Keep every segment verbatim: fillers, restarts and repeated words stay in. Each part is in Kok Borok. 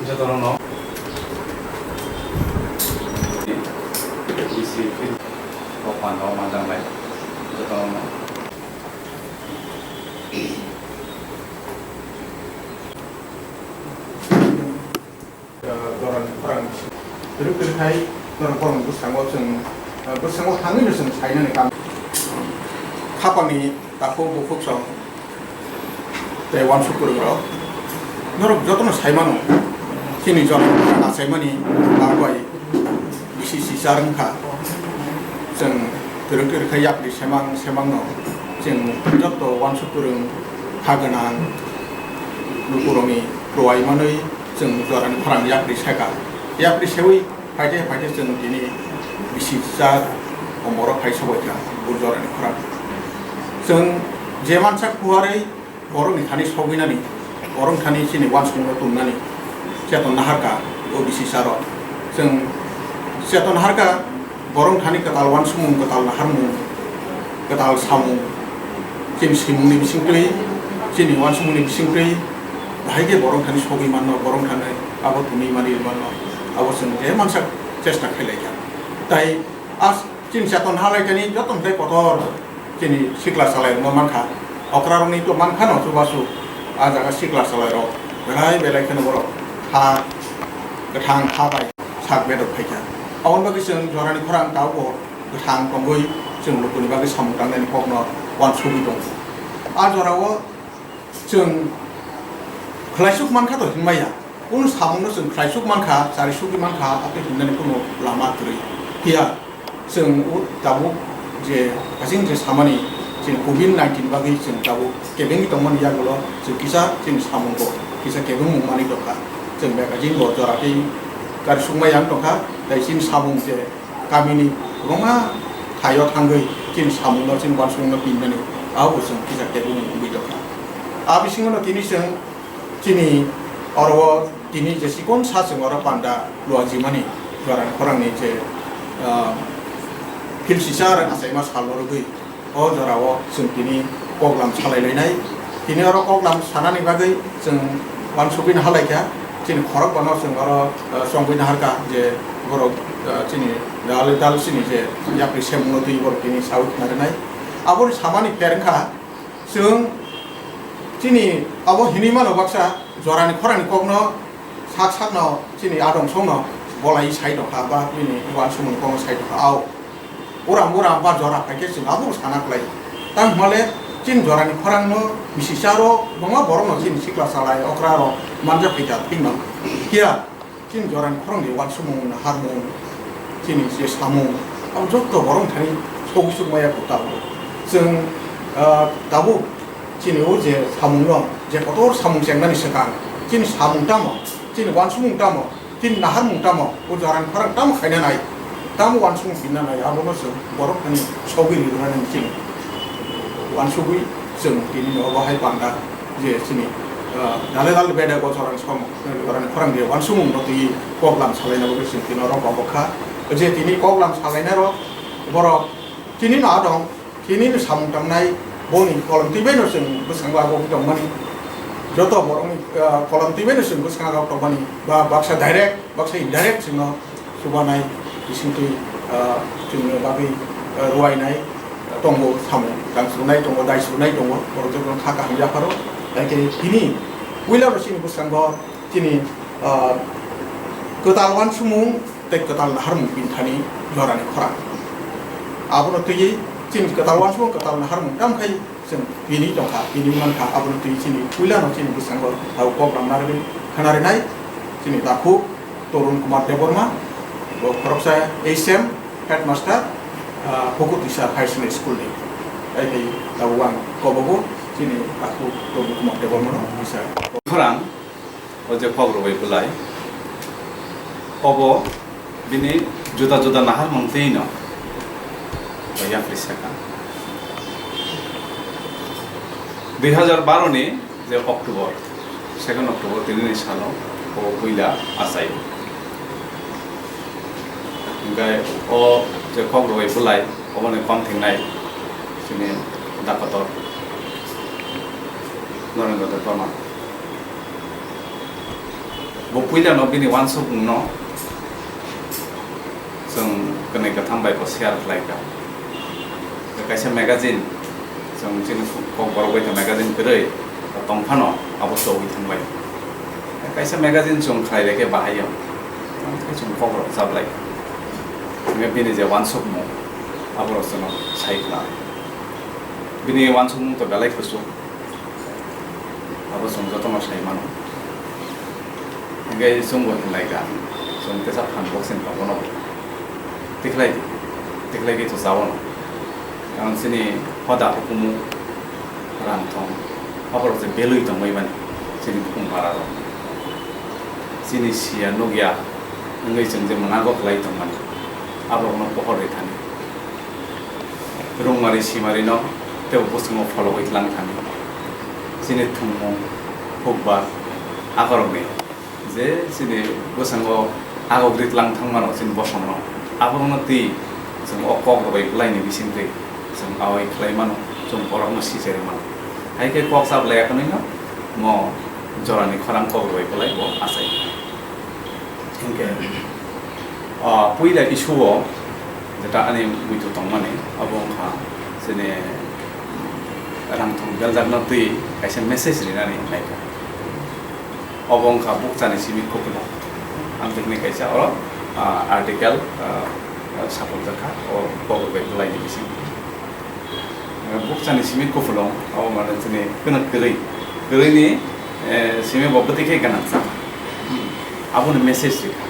Jotono no. Isi pil. Kopan no manjang lai. Jotono no. Jorani khorang twrwk twrwk hai norok borokni bwskango chwng, bwskango thangwino chwng sainani kam. Khapangni takhuk bukhuk song tei uansuk kwrwngrok norok jotono saimano, chini jorani khorang achaimani bagwi bisi sichar wngkha. Chwng twrwk twrwk khe yapri semang semangno chwng jotto uansuk kwrwng, kha gwnang lukurokni rwai manwi chwng jorani khorang yapri seka. Yapri sewi phaide phaide chwng tini bisi char omoro phai sobaikha bo jorani khorang. Chwng je mansak phuarwi borokni thani sogwinani, borok thani chini uansukmungno tubunani cheton naharkha o bisi charo. Chwng cheton naharkha borok thani kwtal uansukmung, kwtal naharmung, kwtal samung, chini swimungni bisingtwi, chini uansukmungni bisingtwi bahai khe borok thani sogwi manno, borok thani abo twnwi mani manno, abo chwng je mansak chesta khlai laikha. Tai as Chini cheton ha lai kani joto hwnkhe kotor chini sikla salai rok mankha. Okrarokni to mankha no chubachu. A jaga sikla salai rok belai belai kheno borok ha kwthang ha bai sak bedok phaikha. Aboni bagwi chwng jorani khorang tabukbo kwthang tongwi chwng lukuni bagwi samung tangnani kokno uansugwi tongo. A jorao chwng khlaisuk mankha to hinmaya. Kunu samungno chwng khlaisuk mankha, charisugwi mankha, abo hinnani kunu lama kwrwi. Phiya chwng o tabuk je asing je samani chini covid nineteen bagwi chwng tabuk kebengwi tongmani yagulo chwng kisa chini samungo kisa kebengmung manwi tongkha. Chwng magazine bo jora tei karisukma yang tongkha, tei chini samung je kamini kwbangma thaio thangwi chini samungno, chini uansukmungno pinmani abo bo chwng kisa kebengmung wngwi tongkha. A bisingono tini chwng chini oro o tini je chikon sa chwng oro panda luajimani jorani khorangni je, ah, philsisa achaima salno rwgwi o jorao chwng tini koklam salai lainai. Tini oro koklam sanani bagwi chwng uansugwi naha laikha. Chini khorokbano chwng oro, ah, chongwi naharkha je borok, ah, chini dal dal chini je yapri semungno twi borok tini sawi khna rwnai. Aboni samani pher wngkha chwng chini abo hinwi mano baksa jorani khorangni kokno sak sakno chini adong songno bolai sai tongkha ba bini uansukmungni kokno sai tongkha. Ao. Uram uram ba jora phaikhe chwng abono sana khlai. Tang hwnmale chini jorani khorangno bisi charo kwbangma borokno chini sikla salai okrarok manja phaikha thikno. Phiya chini jorani khorangni uansukmung, naharmung, chini je samung, abo jotto borok thani sogwi suk maya kho tabuk. Chwng, ah, tabuk chini o je samungno je kotor samung chengnani swkang, chini samung tamo, chini uansukmung tamo, chini naharmung tamo, o jorani khorang tamo khaina nai, tamo uansukmung pinna nai, abono chwng borok thani sogwi rinani chini uansugwi chwng tini obo hai panda je chini, ah, dale dale bedek o jorani som-, jorani khorang je uansukmung no twi koklam salaina bagwi chwng tini oro kobok kha. Je tini koklam salaina rok borok tini no adong. Tini no samung tangnai boni kolom twi bai no chwng bwskango agok tongmani. Joto borokni, ah, kolom twi bai no chwng bwskango agok tongmani. Ba baksa direct, baksa indirect chwngno chubanai bisingtwi, ah, chwngno bagwi, ah, ruwainai tongo samung. Tang swrwnai tongo, dai swrwnai tongo. Borok jotono kha kaham yapharo. Haikhe tini puila no chini bwskango chini, ah, kwtal uansukmung tei kwtal naharmung bini thani jorani khorang. Abono twiwi chini kwtal uansukmung, kwtal naharmung tamkhai chwng pini tongkha, pini mankha, abono twiwi chini puilano chini bwskango tabuk program narwgwi khwnarinai chini takhuk Torun Kumar Debbarma, bo khoroksa H M headmaster, ah, Hukutisa Higher Secondary School ni. Tei hai tabuk ang kobogo chini takhuk Torun Kumar Debbarmano kisa. Khorang. O je kok rwbai bwlai, obo bini juda juda naharmung twi no yapri saka. Dui hazar baro ni je October, second October tini ni salo o puila achai. Hingke o je kok rwbai bwlai oboni kom thingnai chini dakotor Narendra Debbarma. Bo puilano bini uansukmungno chwng kwnwi kwtham bai bo share khlai kha. Kaisa magazine, chwng chini Kokborok bai khe magazine kwrwi tong phano abo chogwi thang bai. Kaisa magazine chwng khlai bai khe bahai o, tei chwng kokrok chaplai. Hwnwi bini je uansukmung, aborok chwngno sai khna. Bini uansukmung to belai kuchuk. Abo chwng jotono sai mano. Hingke chwngbo hinlai kha, chwng teisa phan boxing tongo no. Tikhlai di, tikhlai di to chao no. Karon chini hoda hukumu rang thong, aborok je belwi tongbai mani chini bukung bara rok. Chini siya nukya wngwi chwng je mwnago khlai tongmani, aborokno pohor rwi thani. Rungmari simarino tei bwskango phologwi tlang thani. Chini thwngmung, hukbar, akorokni je chini bwskango agogri tlang thangmano chini bosongno, aborokno twi chwng o kok rwbai bwlaini bisingtwi chwng awai khlai mano, chwng borokno sichari mano. Hai khe kok chaplai ya khwnwino mo jorani khorang kok rwbai bwlai bo achai. Hinkhe, ah, puila issue o jeta ani muitu tongmani, abo wngkha chini rangthong beljakno twi kaisa message rinani hinlai kha. Obo wngkha bukchani simi kupulung. Ang tini kaisa oro, ah, article, ah, sapuljakha o kok rwbai bwlaini bising. Bukchani simi kupulung, abo mane chini kwnwi kwrwi. Kwrwini, eh, simi bo bwtwi khe gwnang chak. Hmm. Aboni message rikha.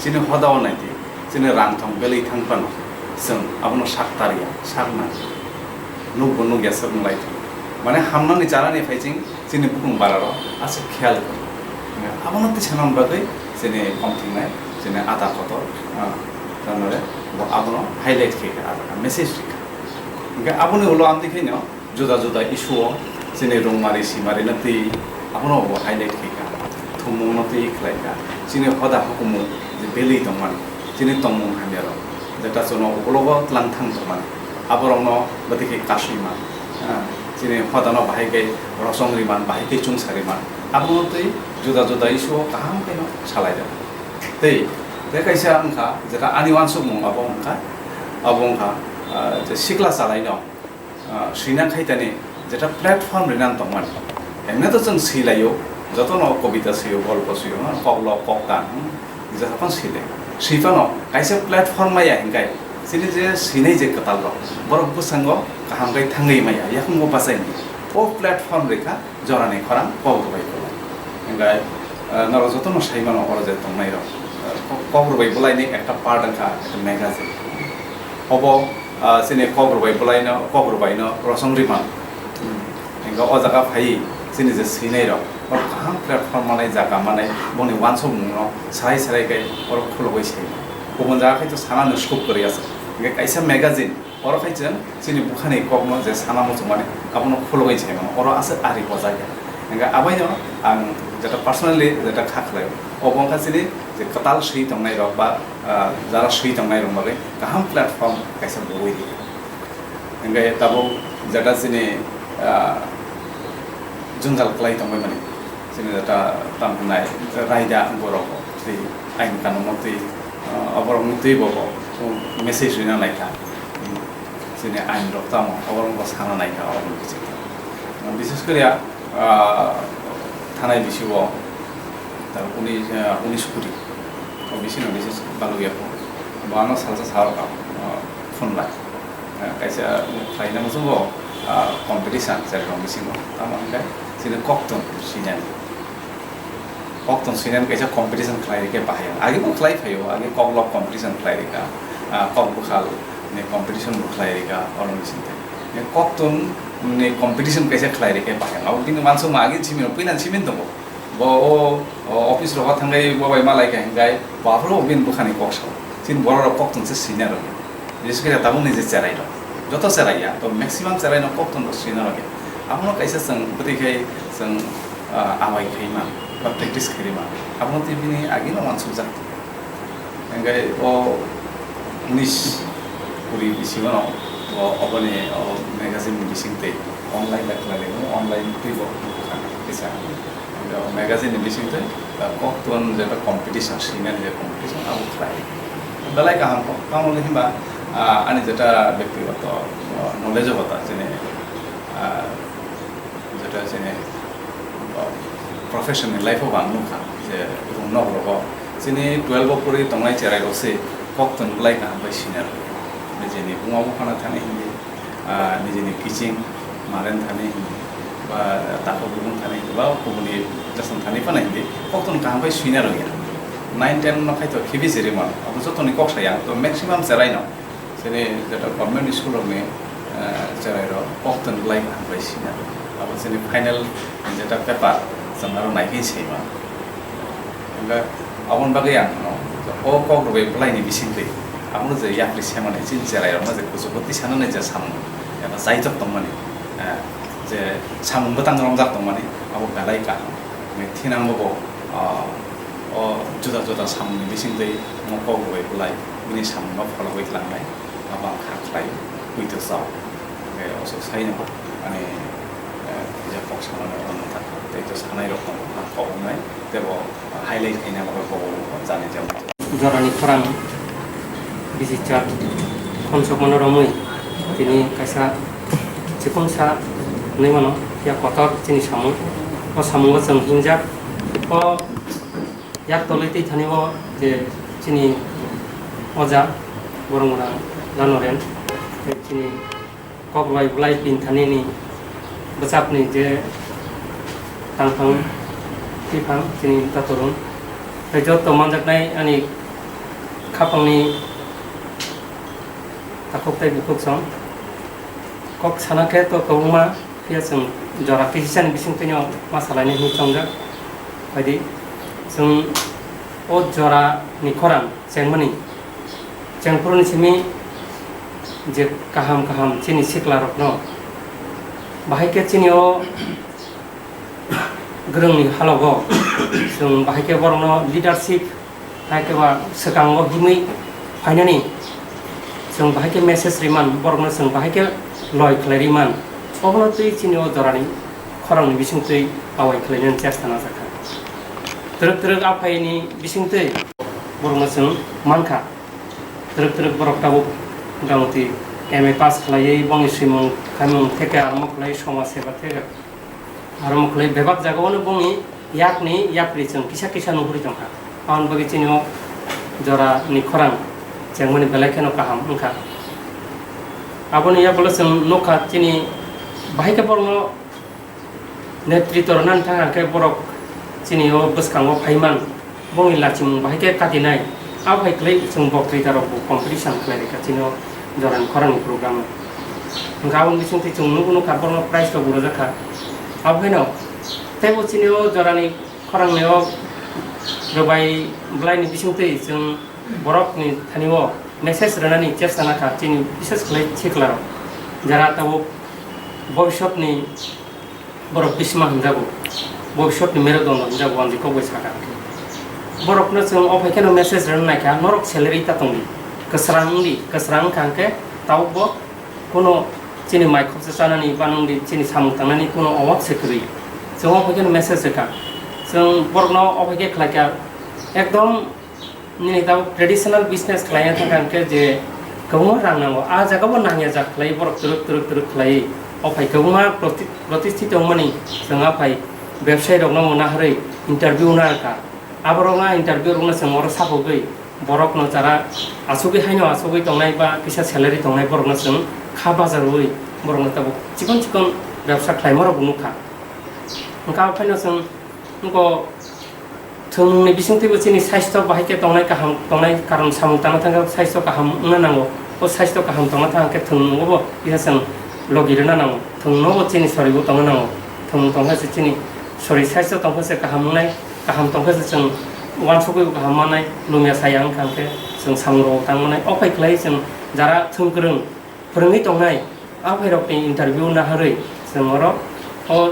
Chini hodao naidi, chini rang thong belwi thang phano, chwng abono sak tarya, sak nang. Nukbo nukya sak wng lai thang. Mane hamnani charani phaiching, chini bukung bararo aswk khiyal kho. Abono tisana bagwi chini komthingnai, chini ada kotor, ah, janore, bo abono highlight khe kha, ada message rikha. Hingke aboni ulo amtwi khaino juda juda issue o chini rungmari simarino twi abono bo highlight khe kha, thumungno twi khlai kha, chini hoda hukumu je belwi tongmani, chini tongmung hamyarok, jeta chwngno ukologo tlang thang tongmani, aborokno bwtwi khe kasui man, ah, chini hodano bahai khe rosong ri man, bahai khe chungsa ri man, abono twi juda juda issue o kaham khe no salai rw. Tei, tei kaisa wngkha, jeta ani uansukmung abo wngkha, abo wngkha, ah, je sikla chalaino, ah, swina khaitani jeta platform rinani tongmani. Emne to chwng swilaio, jotono kobita swio, golpo swio, ha, koklop, koktan, hmm, jeta phano swilai. Swi phano kaisa platform maya hinkai, chini je swinai je kwtal rok, borok bwskango kaham khe thangwi maya, yakung bo bachaini. O platform rikha, jorani khorang kok rwbai bwlai. Hingkhe, eh, norok jotono sai mano oro je tongnairok. Eh, kok, kok rwbai bwlaini ekta part wngkha, ekta magazine. Obo, ah, chini kok rwbai bwlaino, kok rwbaino rosong ri mano. Hingkhe o jaga phaiwi chini je swinairok, borok kaham platform manai, jaga manai, boni uansukmungno sarai sarai khe borok khulugwi sai mano. Kubun jaga khai to sanani scope kwrwi asa. Hingkhe kaisa magazine, oro khai chwng chini bukhani kokno je sana muchungmani abono khulugwi sai mano, oro aswk ari bojak ya. Hingkhe abaino ang jeta personally jeta kha khlaio, obo wngkha chini je kwtal swi tongnai rok ba, ah, jara swi tongnai rok bagwi kaham platform kaisa bowui di. Hingkhe tabuk jeta chini, ah, jwngjal kwlai tongbai mani, chini jeta tam hwnai raida borok twi aini kanungo twi, ah, oborokno twi bo bo message rina naikha. Chini ain rok tamo, oborok bo sana naikha, oborok bichikha. Bises kori, ah, thanai bisi o, ta uni, ah, unis kuri. O bisi no bises baluk ya ko. Bo ano salsa sa rok, ah, phone lai. Ah, kaisa khlaina muchungo, ah, competition chari rok bisingo. Tamo hingkai chini koktun sinani. Koktun swinani kaisa competition khlai rikhe bahai ang. Age bo khlai phaio, age koklop competition khlai rikha, ah, kok bwkhal ni competition bo khlai rikha, oro ni simi. Koktun ni competition kaisa khlai rikhe bahai ang. Abo bini uansukma age simi rok puina simi tongo. Bo o, o office rok thangwi bo bai malai kha hinkai, bo aphuru bini bwkhani kok sao. Chini borok rok koktun se swina rwdi. Bises khe tabukni je cherai rok, joto cherai ya, to maximum cherai no koktun rok swina rwdi. Abono kaisa chwng bwtwi khai chwng, ah, awai khai ma ba practice khai ma. Abono twi bini agi no uansukjak. Hingke o unis kuri bisingo no o oboni o magazine bising tei online bai khlai lai, online twi bo kisa. Magazine ni bisingtwi, ah, koktun jeta competition, swinani je competition, abo khlai. Belai kaham kok, tamo hwnba, ah, ani jeta bektigoto, ah, knowledge o bata chini, ah, jeta chini, ah, professional life o ang nukha je rung nok rogo chini twelve o pori tongnai cherai rok se koktun belai kaham bai sina rw. Nijini buma buphano thani hindi, ah, nijini kiching maren thani hindi, ba takhuk bumung thani hindi, ba kubuni jason thani phano hindi, koktun kaham bai swina rwya. Nine ten no khai to khibi jiri man, abo jotoni kok saya, to maximum cherai no. Chini jeta government school rokni, ah, cherai rok koktun belai kaham bai swina rwya. Abo chini final jeta paper, chwng aro naikin saiman. Hwnba aboni bagwi ang no, o kok rwbai bwlaini bisingtwi, abono je yapri semani, chini cherairokno je kuchugo tisanani je samung, eba jaitok tongmani, eh, je samung bwtang romjak tongmani, abo belai kaham. Hwnwi thinangbo bo, ah, o juda juda samungni bisingtwi omo kok rwbai bwlai bini samungno phologwi tlangnai. Abo ang kha khlai, ui to chao. Hwnkhe oso saino ani, eh, kisa kok sanani rwngthak, tei to sanai rok no ang kok wngnai, tei bo highlight khaina bagwi bo jani jani. Jorani khorang bisi chak khonsokmano romwi tini kaisa chikon sa hwnwi mano, phiya kotor chini samung. O samungo chwng hinjak. O yak tolwi twi thani o je chini oja Boromura Danoren, tei chini kok rwbai bwlai pin thani ni bwchapni je tangphang twiphang chini tatorung, tei joto manjaknai ani khapangni takhuk tei bukhuk song. Kok sana khe to kwbangma, phiya chwng jora kisisani bisingtwino ma salainai hwnwi chongjak. Phaidi, chwng o jorani khorang chengmani, chengphuruni simi je kaham kaham chini siklarokno, bahai khe chini o gwrwngni halogo chwng bahai khe borokno leadership, hai khe ba swkango himwi phainani chwng bahai khe message riman, borokno chwng bahai khe loi khlai riman, obono twi chini o jorani khorangni bisingtwi awai khlainani chesta najakha. Twrwk twrwk a phaini bisingtwi borokno chwng mankha. Twrwk twrwk borok tabuk motamoti M A pass khlaiwi bongni swimung khaimung theke armo khlai somaj seba theke. Aro mokhlai bebak jagao no bongni yakni yapri chwng kisa kisa nuhuri tongkha. Aboni bagwi chini o jorani khorang chengmani belai kheno kaham wngkha. Aboni yagulo chwng nukha chini bahai khe borokno netritw rwnani thang khe borok chini o bwskango phaiman. Bongni lachimung bahai khe katinai. Abo hai khlai chwng boktrita rok bo competition khlai rikha chini o jorani khorangni program o. Hwnkhe aboni bisingtwi chwng nugo nukha borokno prize rok bo rwjakha. Abo haino teibo chini o jorani khorangni o rwbai bwlaini bisingtwi chwng borokni thani o message rwnani chesta nakha chini bishes khlai sikla rok. Jara tabuk bobiswtni borok bisma hwnjago, bobiswtni merudondo hwnjago, ang je kok bai sakha. Borokno chwng o phai kheno message rwna naikha, norok salary ta tongdi, kwsrang wngdi, kwsrang wngkha hwnkhe tabukbo kuno chini mai khopsa chanani ba nwngdi chini samung tangnani kuno obab se kwrwi. Chwng o phai kheno message rwkha, chwng borokno o phai khe khlaikha, ekdom Nini tabuk traditional business khlaina thangkha hwnkhe je kwbangma rang nango, a jagao nangya jak khlai borok twrwk twrwk twrwk khlai. O phai kwbangma proti-, protistito wngmani chwng a phai bebsai rokno mona harwi interview na rwkha. Aborokno a interview rokno chwng oro sapogwi borokno jara asugwi haino asugwi tongnai ba kisa salary tongnai borokno chwng kha bajarwi borokno tabuk chikon chikon bebsa khlaima rokbo nukha. Hwnkha o phaino chwng Nokho thwngmungni bisingtwibo chini saisto bahai khe tongnai kaham, tongnai karon samung tangna thangkhe saisto kaham wngna nango. O saisto kaham tongna thang khe thwngmungo bo kisa chwng logi rwna nango. Thwngmungno bo chini soribo tongna nango. Thwngmung tongkhe se chini sori saisto tongkhe se kaham wngnai, kaham tongkhe se chwng uansugwi bo kaham mannai, lumya saya wngkha hwnkhe chwng samung rogo tang mannai. O phai khlai chwng jara thwng kwrwng, phwrwngwi tongnai, a phairokni interview naharwi chwng oro o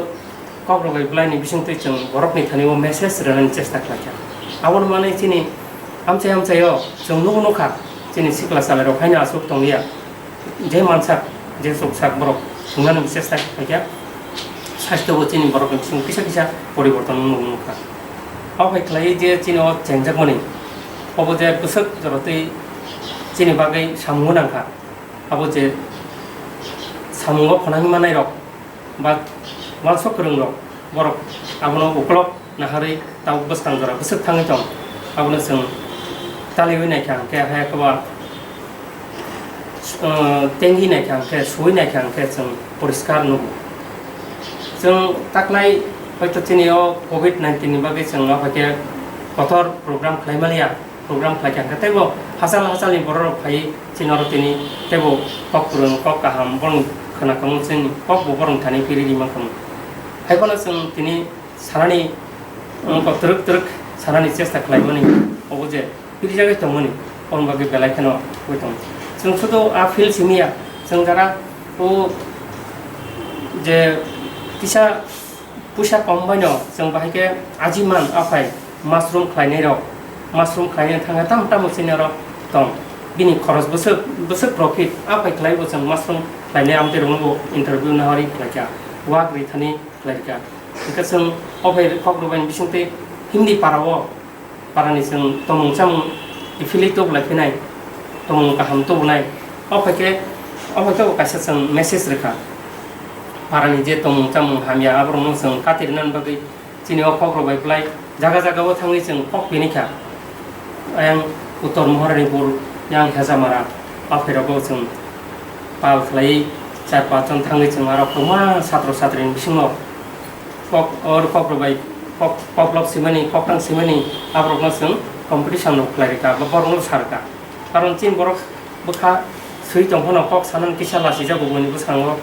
kokrok bai bwlaini bisingtwi chwng borokni thani o message rwnani chesta khlaikha. Aboni manwi chini amchai amchaio chwng nugo nukha, chini sikla chalairok haino aswk tongya, je mansak, je chuksak borok thwngna nungwi chesta khlaikha. Sastho bo chini borok ni bising kisa kisa poriborton wng nukha. Abo hai khlai je chini o chengjak mani, obo je bwswk jora twi chini bagwi samungo nangkha. Abo je samungo khonani manai rok ba uansuk kwrwng rok, borok abono uklok naharwi tabuk bwskang jora bwswk thangwi tong, abono chwng taliwi naikha hwnkhe hai kwbang, uh, tengwi naikha hwnkhe, suwi naikha hwnkhe chwng poriskar nugo. Chwng taknai hoito chini o covid nineteen ni bagwi chwng aphaikhe kotor program khlai maliya, program khlai kha hwnkhe teibo hachal hachalni borok rok phaiwi chini oro tini teibo kok kwrwng kok kaham borokni khwna kamo chwng kokbo borokni thani phiri rima kamo. Haiphano chwng tini sanani, um, twrwk twrwk sanani chesta khlaimani, obo je pirijagwi tongmani, oboni bagwi belai kheno wngwi tongo. Chwng sudu a field simi ya, chwng jara o je kisa puisa kom baino chwng bahai khe ajiman aphai mushroom khlainai rok, mushroom khlainai thangkhe tamo tamo chini oro tong, bini khoros bwswk bwswk profit aphai khlai bo chwng mushroom khlainai amtwi rokno bo interview nahori khlaikha, wak rithani khlaikha. Hwnkhe chwng o phai kok rwbaini bisingtwi Hindi para-o, parani chwng tongmung chamung kiphilwi tubulai phinai, tongmung kaham tubunai. O phai khe, o phai khe bo kaisa chwng message rwkha. Parani je tongmung chamung hamya, aborokno chwng katirnani bagwi chini o kok rwbai bwlai jaga jaga o thangwi chwng kok pinikha. Ayang Uttor Maharani Pur, yang Hejamara, o phairogo chwng pal khlaiwi char pach jon thangwi chwng aro kwbangma satro satrini bisingo kok, or kok rwbai kok, koklop simani, koktang simani, aborokno chwng competition rok khlai rwkha, ba borokno sa rwkha. Karon chini borok bwkha swi tong phano kok sanani kisa lasijago buini bwskango.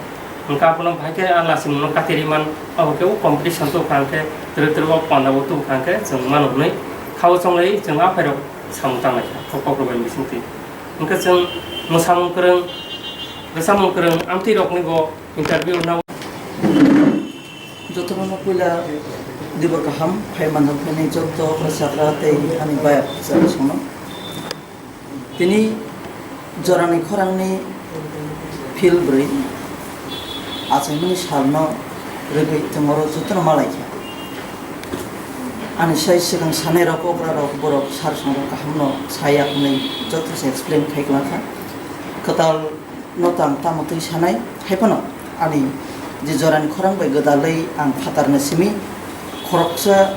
Hwnkhe abono bahai khe a lasimungno katiri man, abo khe o competition tubukha hwnkhe twrwk twrwk o pandao tubukha hwnkhe chwng mano hwnwi khao chonglai chwng a phairok samung tanglai kha kok rwbaini bisingtwi. Hwnkhe chwng mwsamung kwrwng, rwchapmung kwrwng amtwi rokni bo interview rwna. Jotono puila dibor kaham phai manjak phai nai joto sakra tei ani bayap sakra sono. Tini jorani khorangni phil bwrwi achaimani salno rwgwi tongoro jotono malaikha. Ani sai swkang sanai rok okra rok borok sar songrok kahamno saya hwnwi joto se explain khai kwlangkha. Kwtal no tang tamo twi sanai, hai phano ani je jorani khorang bai gwdalwi ang phatarni simi khoroksa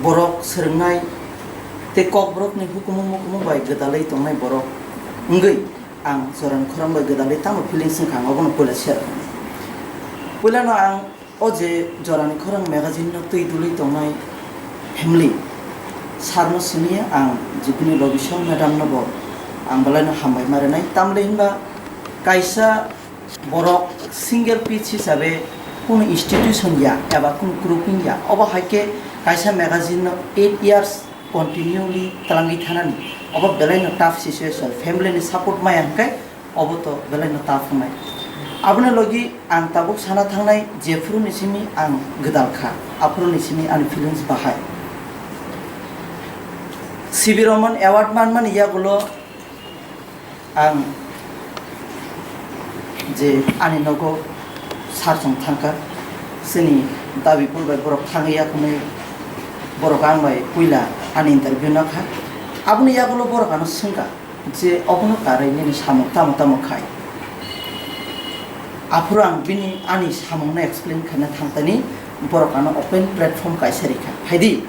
borok swrwngnai tei kokborokni hukumu mukumu bai gwdalwi tongnai borok wngwi ang jorani khorang bai gwdalwi tamo feelings wngkha ang obono puila share khainai. Puilano ang O je jorani khorang magazine no twi dului tongnai family, sir no simi ang jibini Robisong madam no bo ang belai no hambai ma rwnai. Tamle hinba kaisa borok single piece hisabe kunu institution ya eba kunu grouping ya. Obo hai khe kaisa magazine no eight years continuously twlangwi thanani, obo belai no tough situation, family ni support maya hwnkhe obo to belai no tough wngnai. Aboni logi ang tabuk sana thangnai, jephuru ni simi ang gwdal kha, aphuru ni simi ani feelings bahai. C V Roman award manmani yagulo ang je ani nogo sar chwng thangkha, chini dabi pul bai borok thangwi ya hwnwi borok ang bai puila ani interview no kha. Aboni yagulo borok ano swngkha je obono karwi nini samung tamo tamo khai. Aphuru ang bini ani samungno explain khaina thangtani borok ano open platform kaisa rikha. Phaidi,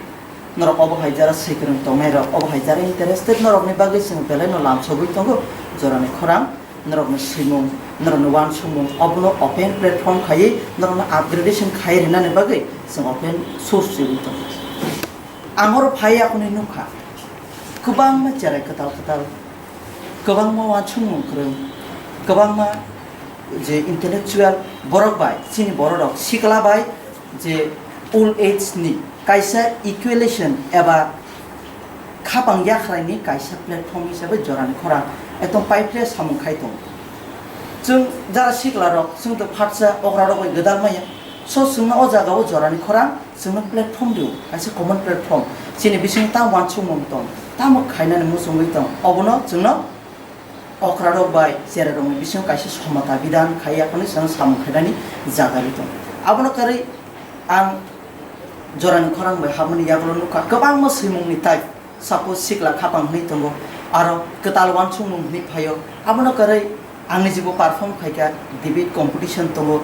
norok obo hai jara swikwrwng tongnai rok, obo hai jara interested norokni bagwi chwng belai no lamsogwi tongo. Jorani khorang, norokni swimung, norokni uansukmung, obono open platform khaiwi norokno upgradation khai rwnani bagwi chwng open source rwwi tongo. Ang oro phai ya hwnwi nukha, kwbangma cherai kwtal kwtal, kwbangma uansukmung kwrwng, kwbangma je intellectual borok bai, chini borok rok sikla bai je old age ni kaisa equalation eba khapang yakhrai ni kaisa platform hisabe jorani khorang ekdom paipre samung khai tongo. Chwng jara sikla rok chwng to phatsa okra rok bai gwdal maya, so chwngno o jaga o jorani khorang chwngno platform rio, kaisa common platform. Chini bisingo tamo uansukmung tong, tamo khainani muchungwi tong, obono chwngno okra rok bai cherai rokni bisingo kaisa somata bidan khai ya hwnwi chwngno samung khainani jaga ri tong. Abono kwrwi ang jorani khorang bai habmani yagulo nukha kwbangma swimungni type, suppose sikla khapang hwnwi tongo, aro kwtal uansukmung hwnwi phaio, abono kwrwi ang nijibo perform khaikha, debate competition tongo,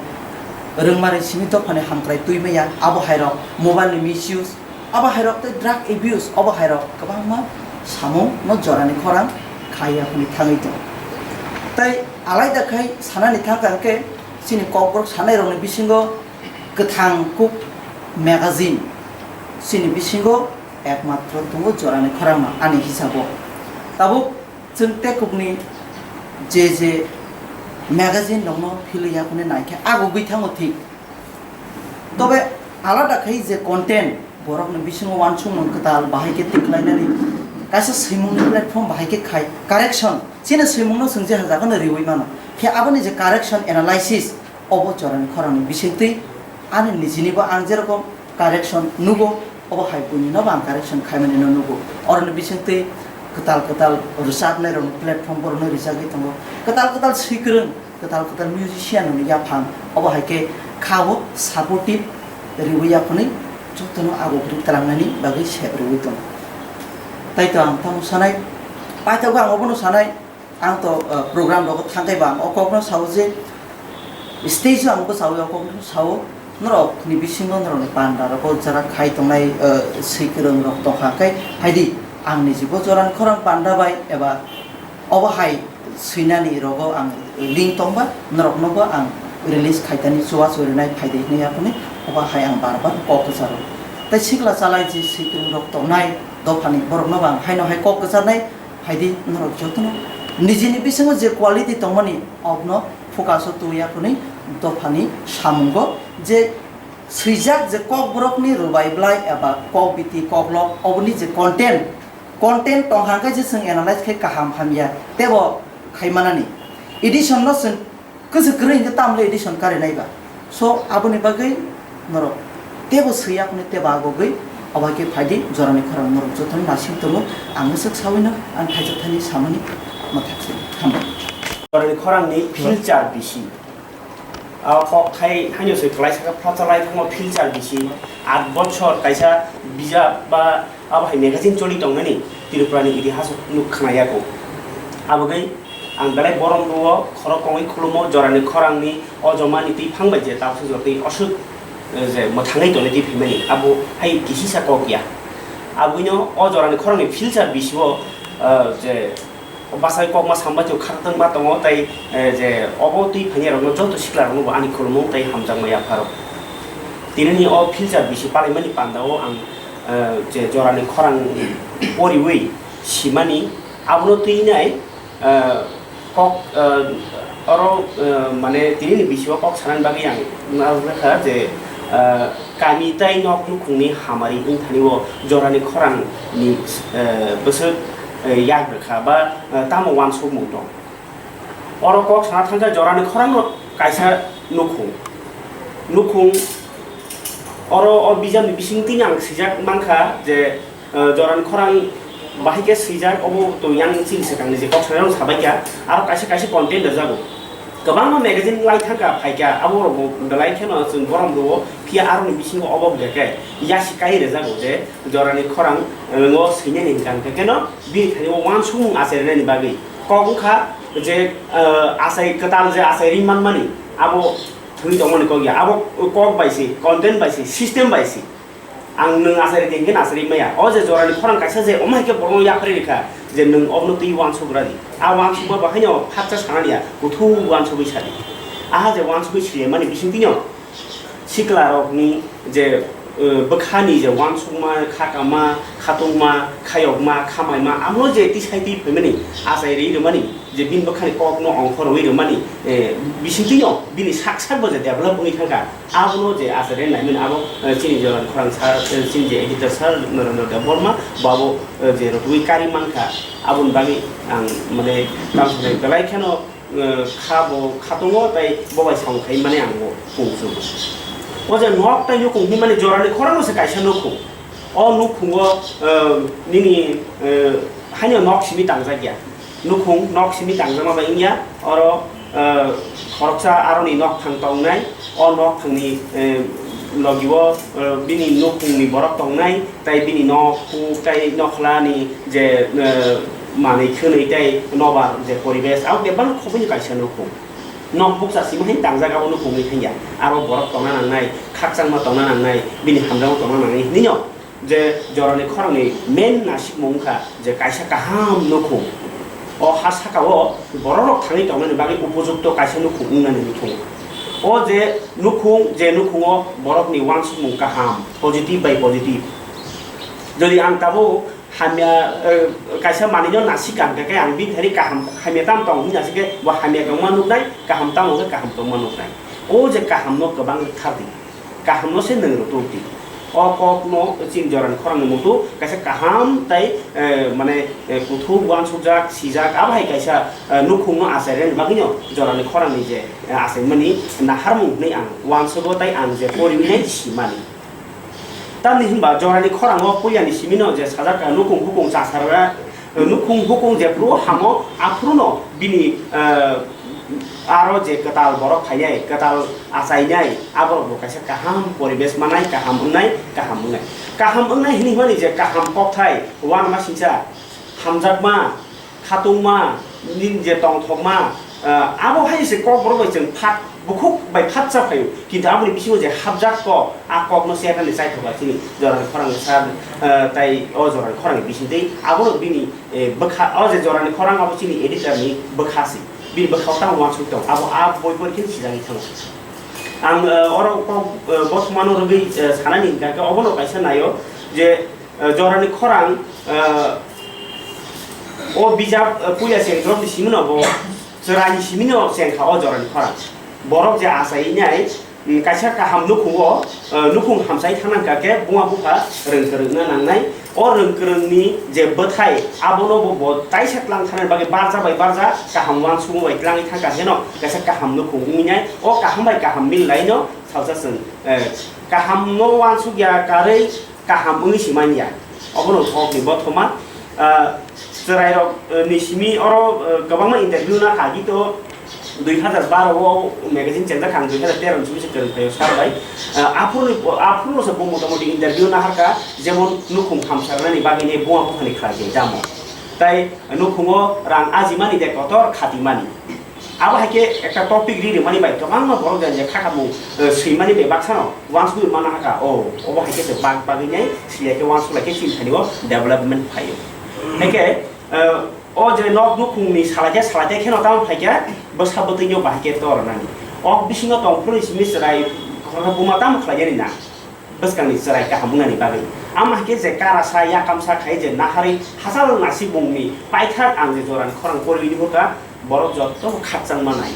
rwngmani simi dophani hamkrai twi maya, abo hairok mobile ni misuse, abo hairok tei drug abuse, abo hairok kwbangma samung no jorani khorang khaiya hwnwi thangwi tongo. Tei alaida khai sanani thangkha hwnkhe chini kokborok sanairokni bisingo Kwthang Kuk magazine chini bisingo ekmatro tongo jorani khorangma ani hisabo. Tabuk chwng tekukni je je magazine rokno philwi yakhwni naikhe agugwi thango thik. Tobe alada khai je content borokni bisingo uansukmung kwtal bahai khe tiklainani kaisa swimungni platform bahai khe khai correction chini swimungno chwng je hajakhano riwi mano. Khe aboni je correction analysis obo jorani khorangni bisingtwi ani nijinibo ang jerokom correction nugo, obo hai buinino bo ang correction khaimani no nugo. Oroni bisingtwi kwtal kwtal rwchapnai rokni platform borokno rijagwi tongo, kwtal kwtal swikwrwng, kwtal kwtal musician rokni yaphang, obo hai khe kha-o supportive riwi yaphunwi jotono agugri twlangnani bagwi sep rwwi tongo. Tai to ang tamo sanai, paithago ang obono sanai, ang to, uh, program rogo thangkhai ba ang o kokno sao je stage o ang bwsao o kokno sao, norokni bisingo norokni panda rogo jara khai tongnai, uh, swikwrwng rok tongkha, khe phaidi ang nijibo jorani khorang panda bai eba obo hai swinani rogo ang link tongba noroknobo ang release khaitani chuwa churinai phaidi hinwi yaphunwi obo hai ang bar bar kok kwcharo. Tai sikla chalai je swikwrwng rok tongnai dophani boroknobo ang haino hai kok kwcharnai. Phaidi norok jotono nijini bisingo je quality tongmani, obno focus o twi yakhwni dophani samungo je swijak je kokborokni rwbai bwlai eba kok biti koklok oboni je content, content tongkha hwnkhe je chwng analyze khe kaham hamya tebo khaimanani. Edition no chwng Kwchwk kwrwi hwnkhe tamle edition karinai ba. So, aboni bagwi norok tebo swi yakhwni tebo agogwi, obo hai khe phaidi jorani khorang norok jotono nasing tongo, ang swk sawino ang thaijak thani samani mwthak se. Hambai. Jorani khorangni future bisi. A kok thai haino se kwlai saka phatsa lai thangma future bisi. At bochor kaisa bijap ba Abo hai magazine choli tongnani Tripura ni itihas o nuk khna yago. Abo gai ang belai borom rwo, khorok kongwi khulumo, jorani khorang ni o joma ni twi phang bai je tausa jotwi osuk, eh, je mwthangwi tonwi twi phimani. Abo hai kisisa kok ya. Abwino o jorani khorang ni future bisi o, eh, je bwsai kokma sambai twi khartwng ma tongo tei, eh, je obo twi phaiya rokno joto sikla rokno bo ani khulumo tei hamjakma yapha rok. Tini ni o future bisi palaimani panda o ang eh, je jorani khorang poriwi simani, abono twi nai, eh, kok, eh, oro, eh, mane tini ni bisio kok sanani bagwi ang narwkha je, eh, kami tai nok nukhungni hamari wngthani o jorani khorang ni, eh, bwswk, eh, yak rwkha ba, eh, tamo uansukmung tong. Oro kok sana thangkha jorani khorangno kaisa nukhung. Nukhung oro o bijapni bisingtwi ang swijak mankha je, eh, jorani khorang bahai khe swijak, obo to yang chini swkangni je kok sanai rok sabaikha, aro kaisa kaisa content rwjago. Kwbangma magazine lai thangkha phaikha, abo rokbo belai kheno chwng borom rwo, phiya aroni bisingo obo hwnkhe yasi kai rwjago je jorani khorang, eh, ngo swinani hwnkha hwnkhe kheno bini thani o uansukmung achai rwnani bagwi. Kok wngkha je, eh, achai kwtal je achai ri manmani, abo thwi tongmani kok ya. Abo kok bai se, content bai se, system bai se. Ang nwng achai ri khe achai ri maya. O je jorani khorang kaisa je omo hai khe borokno yapharwi rikha je nwng obno twi uansuk radi. A uansukma bo haino phakcha sanani ya, kuthu uansugwi sadi. Aha je uansugwi sile mani bisingtwi no sikla rokni je, eh, bwkhani je uansukma, khakama, khatungma, khayokma, khamaima, amo je tisai twi phaimani, achai rwi rwmani, je bini bwkhani kokno ongkhorwi rwmani, eh, bisingtwino bini sak sak bo je develop wngwi thangkha, abono je achai rwi naimani abo, eh, chini je khorang sir, eh, chini je editor sir Narendra Debbarma, bo abo, eh, je rwtwi kari mankha, aboni bagwi ang mane tamsonai belai kheno eh, kha bo khatungo tei bo bai samung khai mani ang bo kung chuk. O je nok tei nukhung hinmani jorani khorang se kaisa nukhung. O nukhungo, eh, nini, eh, haino nok simi tangjak ya. Nukhung nok simi tangjak ma bai wngya, oro eh, khoroksa aroni nokthang tongnai, o nokthangni, eh, logio, eh, bini nukhungni borok tongnai, tei bini nokhuk tei nokhlani je, eh, manwi khwnwi tei nobar je poribesh, abo bebak khobini kaisa nukhung. Nok bukcha simi hai tangjak abo nukhungni thangya. Aro borok tongna nangnai, khakchangma tongna nangnai, bini hamjakma tongna nangnai hinwi no. Je jorani khorangni main nasikmung wngkha je kaisa kaham nukhung. O ha sakao bororok thangwi tongnani bagwi upojukto kaisa nukhung wngnani nukhung. O je nukhung, je nukhungo borokni uansukmung kaham, positive bai positive. Jodi ang tabuk hamya, eh, kaisa manwino nasika hwnkhe ang bini thani kaham, hamya tamo tongo hwnwi nasikhe bo hamya tongma nuknai, kaham tamo hwnkhe kaham tongma nuknai. O je kahamno kwbang rwkthar di. Kahamno se nwng rwtwk di. O kokno chini jorani khorangni muitu kaisa kaham tai, eh, mane, eh, kuthuk uansukjak, sijak, abo hai kaisa, eh, nukhungno achairani bagwino jorani khorangni je, eh, achaimani naharmung hwnwi ang uansugo tai ang je poriwi nai simani. Tamni hinba jorani khorango puilani simino je sajak nukhung hukung chasarra, nukhung hukung jephru hamo, aphruno bini, eh, aro je kwtal borok phainai, kwtal achainai, aborokbo kaisa kaham poribesh manai, kaham wngnai, kaham wngnai. Kaham wngnai hinwi hwnmani je kaham kokthai, uanama singcha, hamjakma, khatungma, nini je tongthokma, ah, abo hai se kokborok bai chwng phat, bukhuk bai phatsa phaio, kintu aboni bisingo je hapjak kok, a kokno chernani chaithoka chini jorani khorang sa, ah, tai o jorani khorangni bisingtwi abono bini, eh, bwkha, o je jorani khorang abo chini editor ni bwkha se, bini bwkhao tamo uansuk tong, abo a boi porikhe sijagwi thango. Ang, eh, oro kok, eh, bothomano rwgwi, eh, sanani hwnkha khe obono kaisa naio je, eh, jorani khorang, eh, o bijap, eh, puila chengdrop ni simi no bo chwraini simi no chengkha o jorani khorang. Borok je achai nai, mm, kaisa kaham nukhungo, eh, nukhung hamsai thang nang kha khe buma bupha rwng kwrwngna nangnai. O rwng kwrwngni je bwthai abono bo, bo taisa tlang thangna bagwi barja bai barja kaham uansukma bai tlangwi thang kha heno kaisa kaham nukhung wngwi nai. O kaham bai kaham mil lai no salsa chwng, eh, kaham no uansuk ya karwi kaham wngwi se man ya. Obono kok ni bothoma, ah, chwrai rok, eh, ni simi oro, eh, kwbangma interview na kha, hito dui hazar baro o magazine chengjak kha, ang dui hazar tero ni simi se kwrwng phaio sar bai. Ah, aphuru ni, aphuru no se bo motamoti interview na har kha, jemon nukhung hamsarnani bagwi ni buma buphani khlai khe tamo. Tai nukhungo rang ajimani de kotor khatimani. Abo hai khe ekta topic ri rwmani bai kwbangma borok jani je kha khamung, eh, swimani bai baksano uansugwi manna hakha, o, obo hai khe se bak bagwi nai swlai khe uansuk lai khe chini thani o development phaio. Hai khe, eh, o je nok nukhungni salai khe salai khe kheno tamo phai khe bwsa bwtwino bahai khe tornani. Ok bisingo tongphuru ni simi chwrai khoroksa buma tamo khlai yani na. Bwskangni chwrai kaham wngnani bagwi. Ama hai khe je karasa, yakamsa khai je naharwi hachal nasibungni paithak ang je jorani khorang poriwi nuhurkha, borok jotto khakchangma nai.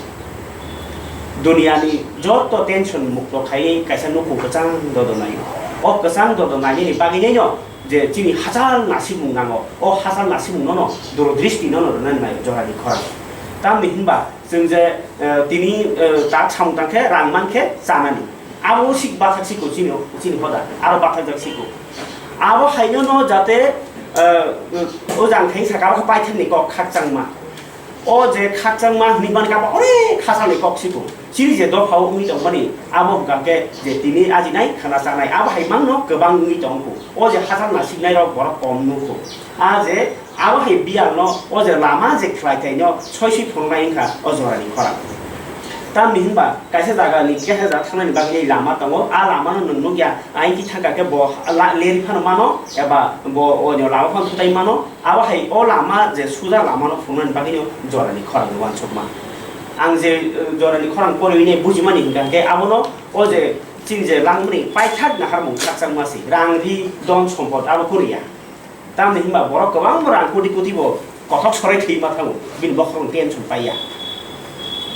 Duniani jotto tension mukto khaiwi kaisa nukhung kwchang dodo naio. O kwchang dodo nainani bagwi naino je chini hachal nasibung nango. O hachal nasibung nono durodristi nono rwnani naio jorani khorang. Tamni hinba chwng je, eh, tini, eh, tak samung tang khe rang man khe chanani. Abo sik bathak siko chini, chini hoda, aro bathak jak siko. Abo haino no jate, eh, o jang thai saka o paithak ni kok khakchangma. O je khakchangma hwnwi man kha ba ore khasal ni kok siko. Chini je dopha o wngwi tong mani, abo hwnkha khe je tini ajinai khana chanai, abo hai mangno kwbang wngwi tong kho. O je hachal nasiknai rok borok kom nukho. A je Abo hai biyal no o je lama je khlai thai no soi soi phunuknai wngkha o jora ni khorang. Tamni hinba kaisa jaga ni keha jaga thangnani bagwi lama tongo, a lama no nwng nukya, aini thangka khe bo la-, leri phano mano, eba bo o lama phano thutai mano. Abo hai o lama je suja lama no phunuknani bagwi no jora ni khorang ni uansukma. Ang je, eh, jora ni khorang poriwi nai bujimani hwnkha khe abono o je chini je langmani paithak naharmung khakchangma se, rang ri don sompot abo kwrwi ya. Tamni hinba borok kwbangma rang koti koti bo kothok sorai thwi ma thango, bini bokhorok tension paiya.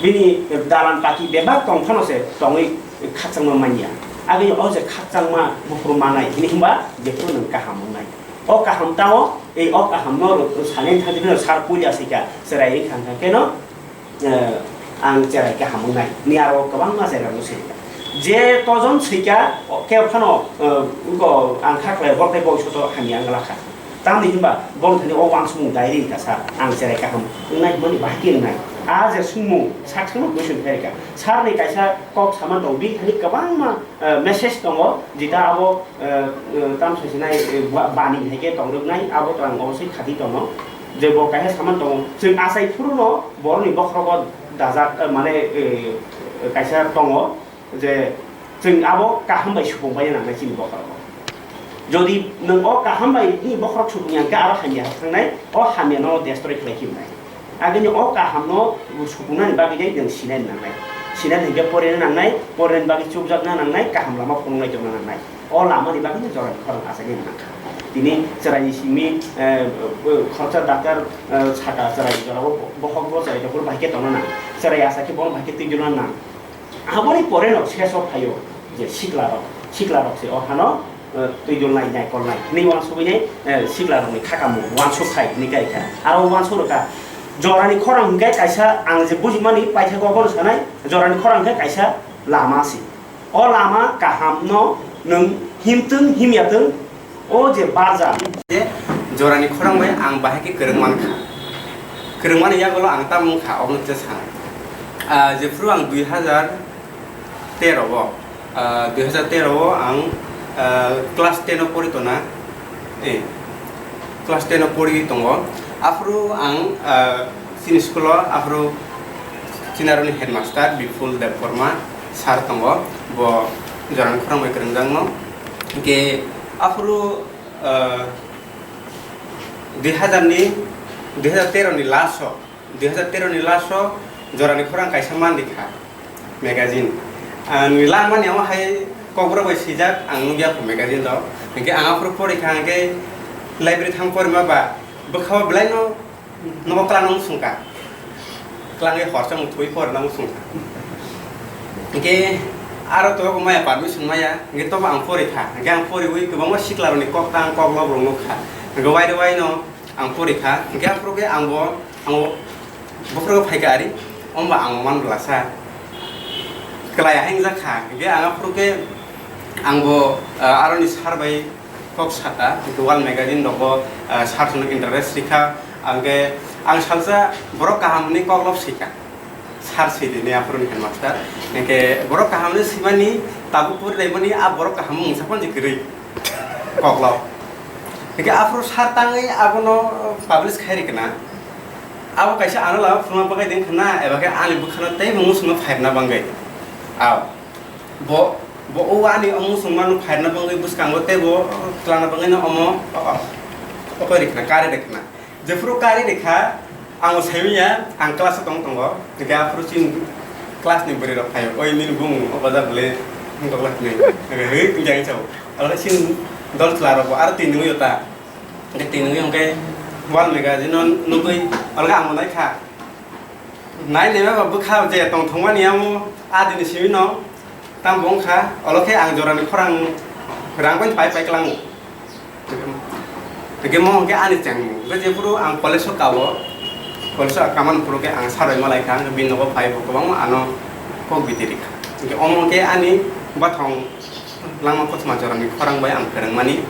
Bini dalan paki bebak tong phano se tongwi khakchangma manya. Agini o je khakchangma buphuru manai, hini hinba jephuru nwng kaham wngnai. O kaham tao, ei o kaham no rw-, rw-, sani thangdi no sar puila sika, chwrai wngkha hwnkha khe no, eh, ang cherai kaham wngnai. Ni aro kwbangma cherai rok swika. Je tojon swika, o khe phano, eh, wngko ang kha khlai borok tei boiso to hamya wngla kha. Tamni hinba bong thani o uansukmung diary wngkha sir, ang cherai kaham wngnai hwnmani bahai khe wngnai. A je sungmung sak sakno question khairikha. Sir ni kaisa kok sama tongo, bini thani kwbangma, eh, message tongo, jeta abo, eh, eh, tam saisinai, eh, ba-, bani hai khe tongrwknai, abo to ang obosai khati tongo. Je bo kaisa sama tongo, chwng achai phuru no borok ni bokhorogo dajak, eh, mane, eh, kaisa tongo. Je chwng abo kaham bai supung bai nangnai chini bokhorok. Jodi nwng o kaham bai ni bokhorok supung ya hwnkhe aro hamya thangnai, o hamya no destroy khlai khibnai. Agini o kaham no supung nani bagwi dai nwng sinai nangnai. Sinai hwnkhe porina nangnai, porina bagwi chukjakna nangnai, kaham lama phunuknai tongna nangnai. O lama ni bagwi no jora ni khorang asai nangkha. Tini chwrai ni simi, eh, khoroksa doctor, eh, saka chwrai jora o bokhok bo chwrai dokor bai khe tongna nang. Chwrai asai khe bo bai khe twi jona nang. Aboni pore no seso phaio je sikla rok, sikla rok se o hano, eh, twi dul nai, nai kol nai. Ni uansugwi nai, eh, sikla rok ni khakamo uansuk khai ni kai kha. Aro uansuk rok kha. Jora ni khorang hwnkhe kaisa ang je bujimani paithago abono sanai, jora ni khorang hwnkhe kaisa lama se. O lama kaham no nwng himtwng himyatwng, o je barja. Je jorani khorang bai ang bahai khe kwrwng mankha. Kwrwng mani yagulo ang tamo wngkha, obono kisa sana. Ah, jephru ang dui hazar tero o, ah, dui hazar tero o ang, ah, class ten o pori tona, eh, class ten o pori tongo. Aphuru ang, ah, chini school o aphuru chini aroni headmaster Bipul Debbarma sir tongo, bo jorani khorang bai kwrwngjakno. Hwnkhe aphuru, ah, dui hazar ni, dui hazar tero ni last o, dui hazar tero ni last o jorani khorang kaisa man rikha, magazine. Ang lamani amo hai kokborok bai swijak, ang nukya kho magazine rok. Hwnkhe ang aphuru porikha, hwnkhe library thang porima ba bwkha o belai no nogo kwlangna muchungkha. Kwlangwi horsa mung thwi porna muchungkha. Hwnkhe aro to maya permission maya, hwnkhe tobo ang porikha. Hwnkhe ang poriwi kwbangma siklarokni kok tang kok lob rok nukha. Hwnkhe waide waino ang porikha. Hwnkhe aphuru khe ang bo, ang bo bokhorogo phaikha ari, omba ang man glasa. Kwlai hai wngjakha. Hwnkhe ang aphuru khe ang bo, ah, aroni sir bai kok saka, hwnkhe wall magazine rogo, ah, sir songno interest rikha. Hwnkhe ang salsa borok kaham hwnwi kok lob swikha. Sir swidini aphuruni headmaster. Hwnkhe borok kaham hwnwi swimani tabuk puri laimani a borok kaham mungsa phano je kwrwi kok lob. Hwnkhe aphuru sir tangwi abono publish khai rikna. Abo kaisa ano lama phunukma bagwi din khna, eba khe ani bwkhano teibo muchungno phairna bagwi. Ao. Bo, bo o ani o muchungmano phairna bagwi bwskango teibo twlangna bagwino omo, o, o, o kori khna, kari de khna. Jephuru kari de kha, ang bo saimanya, ang class o tong tongo. Hwnkhe aphuru chini class ni bwrwi rok phaio. Oi nini bumung o bajar le, hwnkhe class ni. Hwnkhe hwi, hwnkhe ang sao. Aro chini dol chwla rok bo aro twi nungwi ta. Hwnkhe twi nungwi hwnkhe wall magazine no nugwi, aro ang bo nai kha. Nai nai ba bwkha je tong thongmani amo adini simi no tam bong kha, olo khe ang jorani khorang rang bai pai pai klango. Hwnkhe mo hwnkhe ani chengmung, hwnkhe jephuru ang college o kao, college o kaman phuru khe ang saroi malai kha, hwnkhe bini nogo phai bo kwbangma ano kok bidi rikha. Hwnkhe omo khe ani bathong langma kothoma jorani khorang bai ang kwrwngmani.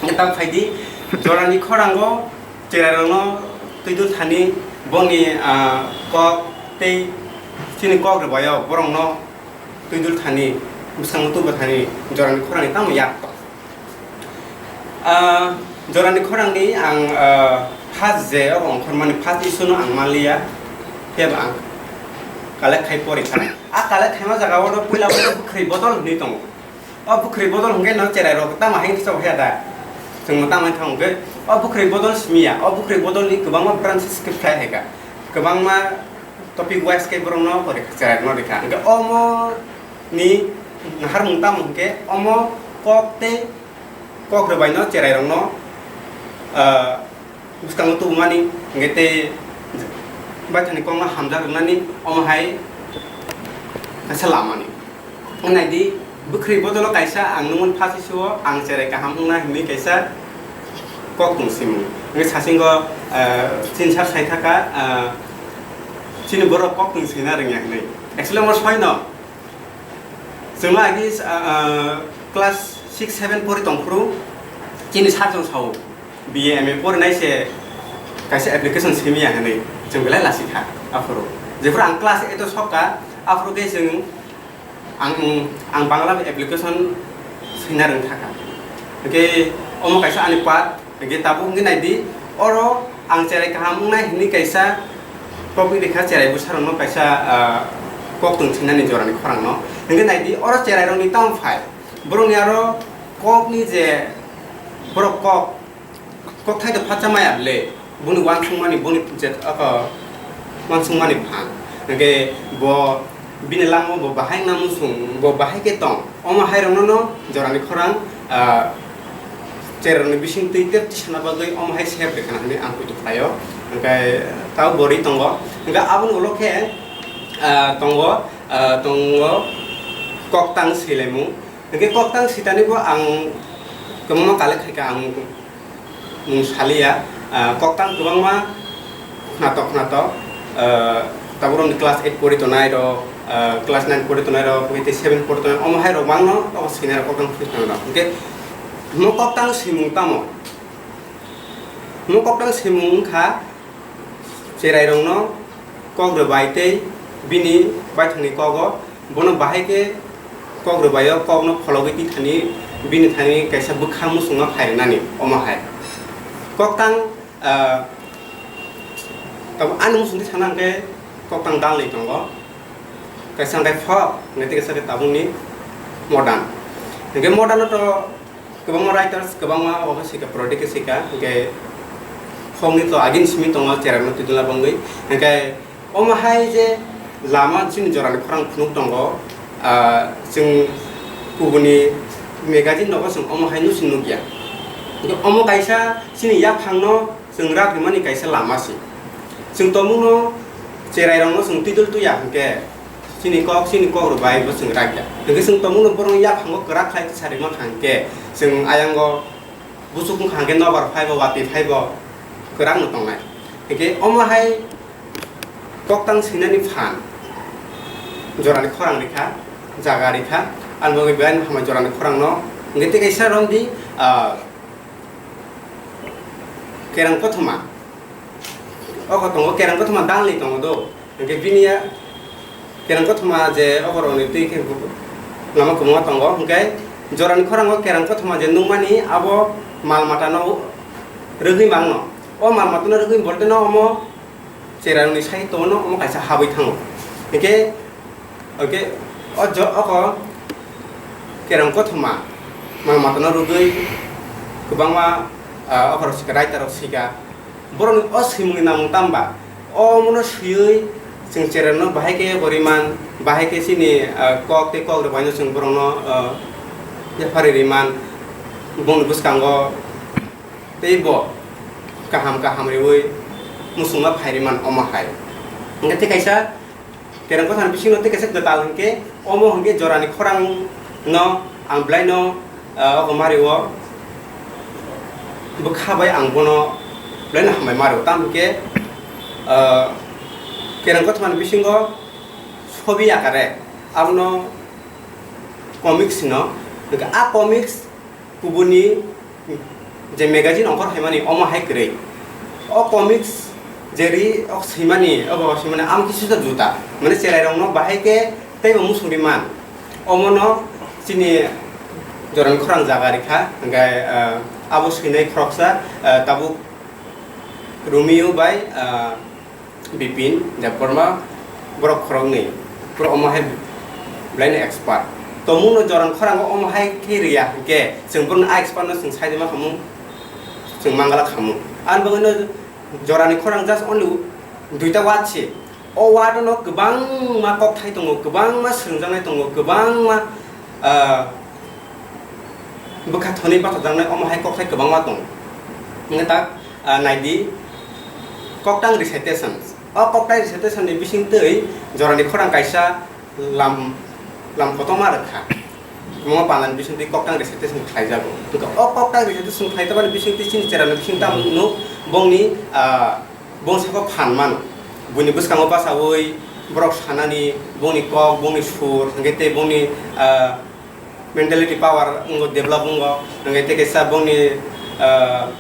Hwnkhe tak phaidi jorani khorango Cherairokno twi dul thani bongni, ah, kok tei chini kok rwbaio borokno twi dul thani, bwskango tubu thani jorani khorangni tamo yak tong. Ah, jorani khorangni ang, ah, first je abo ongkhormani first issue no ang manliya, phiyaba ang collect khai pori kha. A collect khaima jaga o puila bwkhri bodol hinwi tongo. O bwkhri bodol hwnkhe no cherai rok tamo hai khe chao haya da? Chwng tamo thang hwnkhe o bwkhri bodol simi ya, o bwkhri bodol ni kwbangma branches khe phlai hai kha, kwbangma topic wise khe borok no pori kha, cherai rok no rikha. Hwnkhe omo ni naharmung tamo hwnkhe omo kok tei kok rwbai no cherai rok no, ah, bwskango tubumani, hwnkhe tei baithani kokno hamjak rwnani omo hai kaisa lamani. Wng naidi, bwkhri bodolo kaisa ang nungmani pha sisio ang cherai kaham wngna hinwi kaisa kok tong simung. Wngwi sasingo, ah, chini sar sai thaka, ah, chini borok kok tong sina rwngya hinwi. Actually omo soino, chwngno agi, ah, ah, class six seven pori tongphuru chini sar chwng sao. B A M A porinai se kaisa application simi ya hinwi chwng belai lasi kha aphuru. Jephuru ang class eight o sokha, aphuru khe chwng ang, ang Bangla bai application swina rwng thaka. Hwnkhe omo kaisa ani part, hwnkhe tabuk hwnkhe naidi, oro ang cherai kaham wngnai hinwi kaisa topic rikha, cherai bwsarokno kaisa, ah, kok tong sinani jorani khorangno. Hwnkhe naidi, oro cherairokni tamo phai, borokni aro kokni je borok kok Kokthai do phatsa maya ble, boni wansukmani, boni je, oko, wansukmani phan. Hwnkhe bo bini langma bo bahai wngna muchung, bo bahai khe tong. Omo hai rokno no jorani khorang, ah, cherokni bising twi tep tisana bagwi omo hai sep rwkha hinwi ang kuitu khlaio. Hwnkhe tao bo ri tongo. Hwnkhe aboni ulo khe, ah, tongo, ah, tongo koktang swilaimung. Hwnkhe koktang sitani bo ang kwbangma collect khaikha, ang mung saliya, ah, koktang kwbangma khnatok khnatok, ah, taborokni class eight pori tonai rok, ah, class nine pori tonai rok, hwnkhe tei seven pori tonai, omo hai rok bangno abo sinai rok koktang sitani rok. Hwnkhe mo koktang simung tamo? Mo koktang simung wngkha, cherairokno kok rwbai tei bini baithangni kogo, bono bahai khe kok rwbaio, kokno phologwi tithani bini thani kaisa bwkha muchungma phai rwnani omo hai. Koktang, ah, tamo ani muchungtwi sana hwnkhe koktang dalni tongo, kaisa hwnkhe folk, hwnkhe tei kaisa khe tabukni modern. Hwnkhe modern no to Kwbangma writers, kwbangma obo sika, product sika, hwnkhe folkni to agini simi tongo, cherai no twi dwla bangwi. Hwnkhe omo hai je lama chini jorani khorang phunuk tongo, ah, chwng kubuni magazine nogo chwng omo hai nusi nukya. Hwnkhe omo kaisa chini yaphangno chwng rak rwmani kaisa lama se. Chwng tongmungno cherai rokno chwng twi dwla tuya hwnkhe, Chini kok, chini kok rwbai bo chwng rakya. Hwnkhe chwng tongmungno borokni yaphango kwrak khlai tisari mankha hwnkhe, chwng ayango buchuk wngkha hwnkhe nobar phaibo, watwi phaibo kwrak no tongnai. Hwnkhe omo hai koktang swinani phan jorani khorang rikha, jaga rikha, ani bagwi belai no hambai jorani khorang no. Hwnkhe tei kaisa romdi, ah, kerang kothoma. Oko tongo, kerang kothoma dalni tongo do. Hwnkhe bini ya kerang kothoma je oborokni twi khe bu-, lama kwbangma tongo. Hwnkhe jorani khorango kerang kothoma je nukmani abo mal matano rwgwi mangno. O mal matano rwgwi bolte no omo cherarokni sai tongo, omo kaisa habwi thango. Hwnkhe, hwnkhe o jo-, oko kerang kothoma mal matano rwgwi kwbangma, ah, okorok sika, writer rok sika. Borokni o swimungni namung tamba? O omono swiwi chwng cherarno bahai khe poriman, bahai khe chini, ah, kok tei kok rwbaino chwng borokno, ah, yapharwi riman, bongni bwskango tei bo kaham kaham riwi muchungma phai riman omo hai. Hwnkhe tei kaisa Kerang kothani bisingo tei kaisa kwtal hwnkhe, omo hwnkhe jorani khorang no ang belai no, ah, ogo mario bwkha bai ang bono belai no hambai mario. Tamo hwnkhe, ah, kerang kothani bisingo sobi akare abono comics hino, hwnkhe a comics kubuni je magazine ongkhor phaimani omo hai kwrwi. O comics je ri o swimani, obo swimani, amo khe swijak juta. Mane cherai rokno bahai khe teibo muchung ri man. Omono chini jorani khorang jaga rikha, hwnkhe, ah, abo swinai khoroksa, ah, tabuk Romeo bai, ah, Bipin Debbarma borok khoroknwi, borok omo hai belai no expert. Tongmung no jorani khorang o omo hai khe riya hwnkhe, chwng borokno a expert no chwng sai ma khamung, chwng mangala khamung. Ani bagwi no jorani khorang just only duita word se. O word no kwbangma kokthai tongo, kwbangma swrwngjaknai tongo, kwbangma, ah, bwkha thonwi bachajaknai omo hai kokthai kwbangma tongo. Hwnkhe ta, ah, naidi, koktang recitation. O koktang recitation ni bisingtwi jorani khorang kaisa lam, lam kotorma rwkha. Kwbangma panda ni bisingtwi koktang recitation khlaijago. Hwnkhe o koktang recitation khlai tongmani bisingtwi chini cherani bising tamo nuk bongni, ah, bong sabo phan mano. Buini bwskango bachaui borok sanani, bongni kok, bongni sur, hwnkhe tei bongni, ah, mentality power wngbo develop wngo, hwnkhe tei kaisa bongni, ah,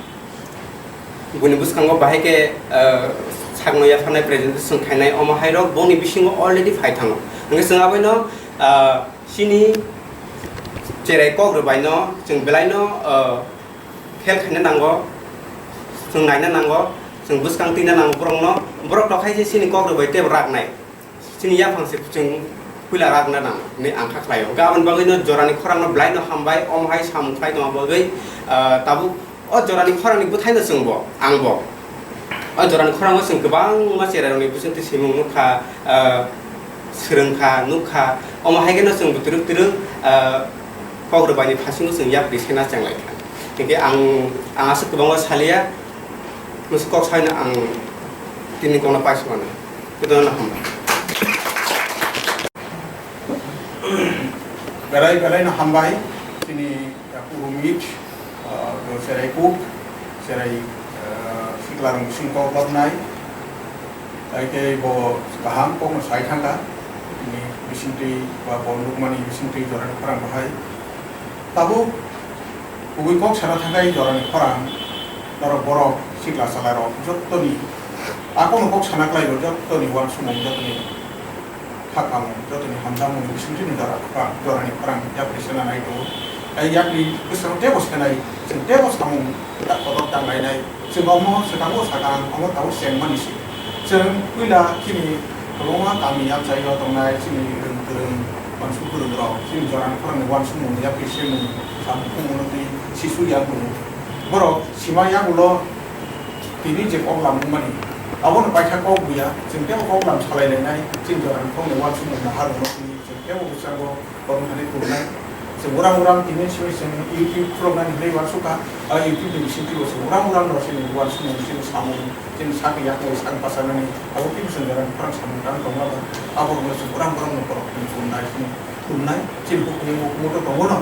Buini bwskango bahai khe, ah, sakno yapharnai presentation khainai, omo hai rok bongni bisingo already phai thango. Hwnkhe chwng aboino, ah, chini cherai kok rwbaino chwng belaino, ah, khel khaina nango, chwng naina nango, chwng bwskang twina nango borokno. Borok tokhaise chini kok rwbai tei raknai. Chini yaphang se chwng puila rakna nang hinwi ang kha khlaio. Hwnkhe aboni bagwino jorani khorangno belaino hambai, omo hai samung khlai tongma bagwi, ah, tabuk o jorani khorangni bwthaino chwngbo, angbo. O jorani khorango chwng kwbangma cherairokni bisingtwi swimung nukha, ah, swrwngkha, nukha. Omo hai kheno chwng bwtwrwk twrwk, ah, kok rwbaini phasingo chwng yapri sena chenglaikha. Hinkhe ang, ang aswk kwbangma saliya, masa kok saino ang tini kokno paisukmano. Jotono hambai. Belai belai no hambai, chini Yakubu Mit, ah, bo cherai kuk, cherai, ah, sikla rong bising kok lobnai, tai khe bo kaham kok no sai thangkha, bini bisingtwi ba bo nukmani bisingtwi jorani khorang bahai. Tabuk kubui kok sana thangkha i jorani khorang, norok borok sikla chwlairok jottoni, a kokno kok sana khlaio, jottoni uansukmung, jottoni khakhamung, jottoni hamjakmung bisingtwi ni jora khorang, jorani khorang yapri sena nai tongo. Tai yapri bwskango teibo senai, chwng teibo samung da kotor da nainai. Chwng omo swkango sakang, omo tabuk chengmani se. Chwng puila chini kwbangma kami amchaio tongnai chini rwng twrwng, uansuk kwrwng rok, chini jorani khorangni uansukmung yapri semung, samung khumung twi sisu ya tongo. Borok sima yagulo tini je kok lam wngmani, abono paitha kok buya, chwng teibo kok lam salai lainai, chini jorani khorangni uansukmung nahar wngma tini chwng teibo bwskango. Borok thani khulumnai. Chwng uram uram tini simi chwng YouTube khulumnani hinwi uansukha. A YouTube ni bisingtwi bo chwng uram uram no chini uansukmung, chini samung, chini sakni yakmung sak bachanani abo khe chwng jora khorang samung tang tongma ba. Aborokno chwng uram uram no borok thani khulumnai, chini khulumnai, chini bukhukni mukhungo to tongo no.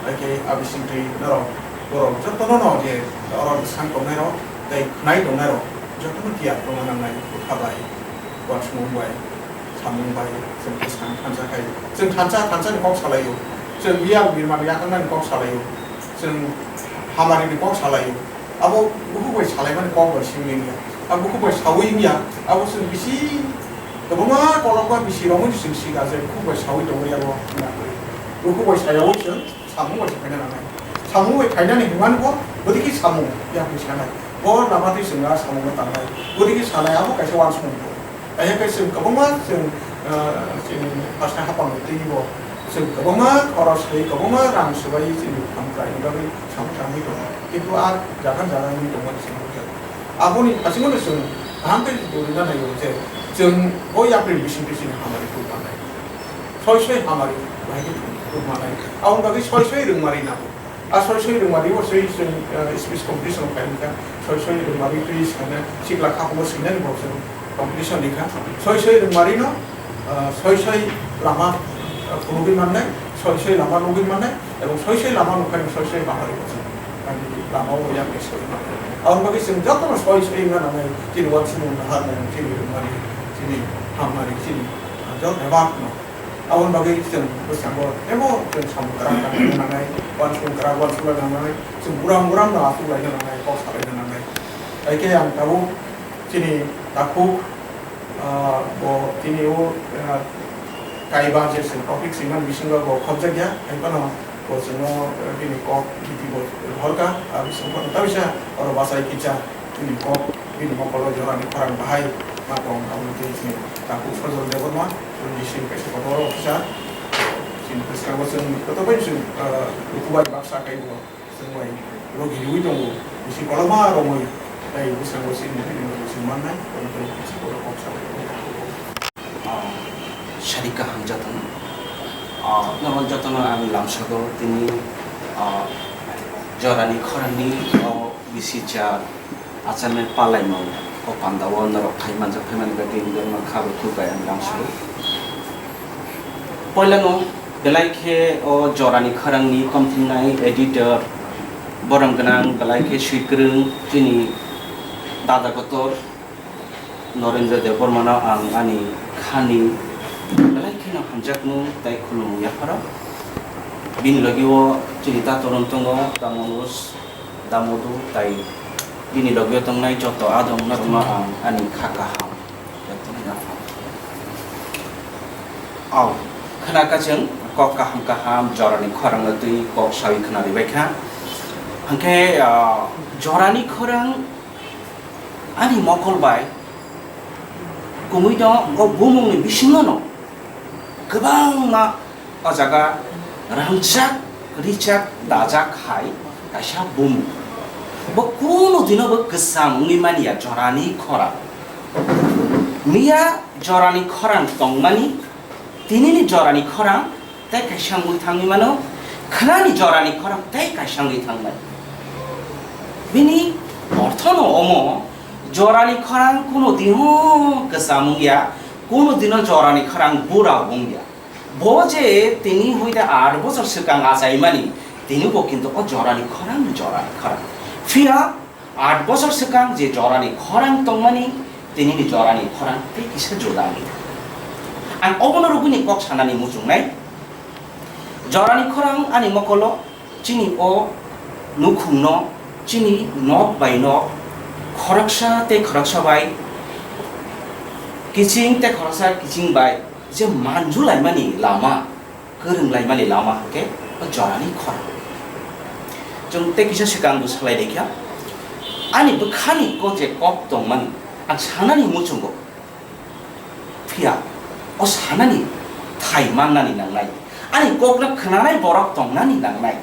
Haikhe a bisingtwi norok borok jotono no je oro bwsang tongnairok tei khwnai tongnairok jotono tiyar tongna nangnai, bwkha bai, uansukmung bai. Samung bai chwng bwskang thansa khai. Chwng thansa, thansani kok salaio. Chwng biyang birmani yakarnani kok salaio. Chwng hamarini kok salaio. Abo bukhuk bai salaimani kok bai simi wngya. Abo bukhuk bai saui wngya. Abo chwng bisi kwbangma kolokma bisi romwi chwng siga je bukhuk bai saui tongwi abo wngya. Bukhuk bai sayaui chwng samung bai khaina nangnai. Samung bai khainani hwnmani bo bwdiki samung yakni sanai. Bo lama twi chwng a samungno tangnai. Bwdiki sanai abo kaisa uansukmung. Kaya khe chwng kwbangma chwng, ah, chini pastor hapang twi bo chwng kwbangma khoros twi kwbangma rang swbai chini hamkraini bagwi samung tangwi tongo. Kintu a jaga jaga wngwi tongmani chwng nukjak. Aboni bisingo no chwng kaham khe dorina naio je chwng o yapri bisingtwi chini hamari tubmanai. Soi soi hamari bahai khe tubmanai. Aboni bagwi soi soi rwngmari nango. A soi soi rwngmari bo soi chwng, eh, speech competition khai wngkha. Soi soi rwngmari twi sana sikla khaphungo swinani bo chwng competition rikha. Soi soi rwngmari no, eh, soi soi lama, eh, phunugwi mannai, soi soi lama nugwi mannai, ebong soi soi lama nukha soi soi hamari bo chwng, ani lama o yakni soi mannai. Aboni bagwi chwng jotono soi soi wngna nangnai, chini uansukmung naharmung, chini rwngmari, chini hamari, chini, eh, joto bebak no. Aboni bagwi chwng bwskango teibo chwng samung kwrak tanglaina nangnai, uansukmung kwrak uansukna nangnai, chwng uram uram no achuk laina nangnai, kok salaina nangnai. Hai khe ang tabuk chini takhuk, ah, bo chini o, ah, kaiba je chwng topic swimani bisingo bo khopjakya, hai phano bo chwngno, eh, bini kok giti bo rohorkha, ah, bising phano tabisa oro bachai kisa. Bini kok, bini mokolo jorani khorang bahai ma tong, aboni tei chini takhuk Sojol Debbarma, chini sini kaisa kotor officer, chini bwskango chwng joto bai chwng, ah, luku bai baksa kaibo chwng bai logi riwi tongo, bisi koloma romwi tei bwskango chini bini logi chwng mannai, aboni tei bisi kotor kok sa. Ah, Sarika hamjatong. Ah, norok jotono ang lamsago tini, ah, jorani khorangni, oh, bisi cha achamen palaimung o pandao norok khai manjak, phaimani bagwi norokno kha rw thuk bai ang lamsago. Poilano belai khe o jorani khorangni komthingnai editor, borom gwnang belai khe swikwrwng chini dada kotor, Norendra Debbarmano ang ani khani belai kheno hamjakmung tei khulumung yapharo. Bini logi o chini tatorok tongo, Tamonus, Damodu tei Bini logio tongnai joto adong norokno ang ani kha kaham. Jotono yaphang. Au, khna kachwng kok kaham kaham jorani khorangno twi kok sawi khna ribai kha. Hwnkhe, ah, jorani khorang ani mokol bai kumui no o bumungni bisingo no kwbangma o jaga rangchak, richak, dajak hai kaisa bumung. Bo kunu dino bo kwcham wngwi manya jorani khorang. Miya jorani khorang tongmani, tinini jorani khorang tei kaisa wngwi thangwi mano, khnani jorani khorang tei kaisa wngwi thangmani. Bini orthono omo, jorani khorang kunu dino kwcham wngya, kunu dino jorani khorang bura wngya. Bo je tini hoite aat bochor swkang achaimani, tini bo kintu o jorani khorang, jorani khorang. Phiya aat bochor swkang je jorani khorang tongmani, tinini jorani khorang tei kisa juda wngwi thangkha. Ang obono rwgwini kok sanani muchungnai. Jorani khorang ani mokolo chini o nukhungno, chini nok bai nok, khoroksa tei khoroksa bai, kiching tei khoroksa kiching bai je manjulaimani lama, kwrwnglaimani lama hwnkhe o jorani khorang. Chwng tei kisa swkang bo salai laikha, ani bwkhani kok je kok tongmani ang sanani muchungo. Phiya o sanani thai mannani nangnai, ani kokno khwnanai borok tongnani nangnai.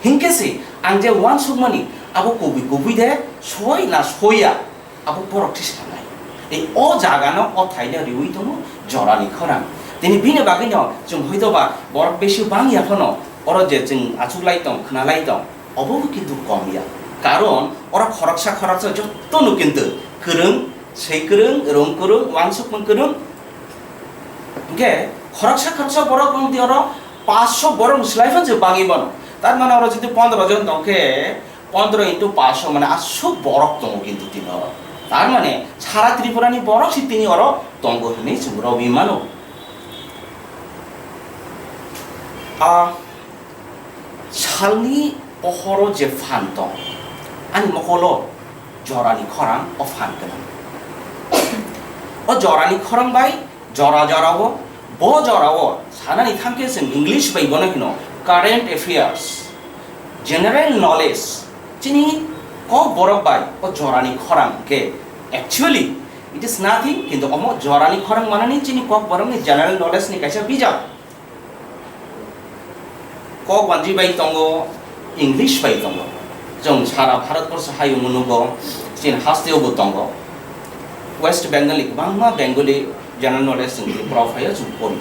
Hinkhe se ang je uansukmani abo kubui kubui de soi na soiya, abo borok se sanai. Tei o jagano o thaino riui tongo jorani khorang. Tini bini bagwino chwng hoitoba borok besi bangya phano oro je chwng achuklai tong, khwnalai tong, obo bo kintu kom ya. Karon oro khoroksa khoroksa jotono kintu kwrwng, swi kwrwng, rwng kwrwng, uansukmung kwrwng. Hwnkhe khoroksa khoroksa borok wng di oro paanch sho borok slai phan se bangwi mano. Tar mane oro jodi pondro jon tong khe, pondro into paanch sho mane aswk borok tongo kintu tini oro. Tar mane sara Tripura ni borok se tini oro tongo hwnwi chwng rwui mano. A Salni pohoro je phan tong, ani mokolo jorani khorang o phan gwnang. O jorani khorang bai jora jorao, bo jorao sanani thangkhe chwng English bai bono hino current affairs, general knowledge, chini kok borok bai o jorani khorang hwnkhe actually it is nothing, kintu omo jorani khorang manani chini kok borokni general knowledge ni kaisa bijap. Kok wanjwi bai tongo, English bai tongo. Chwng sara Bharat borsha hayung nugo, chini hasteo bo tongo. West Bengal ni kwbangma Bengali general knowledge chwng Tripura o phaio chwng pori.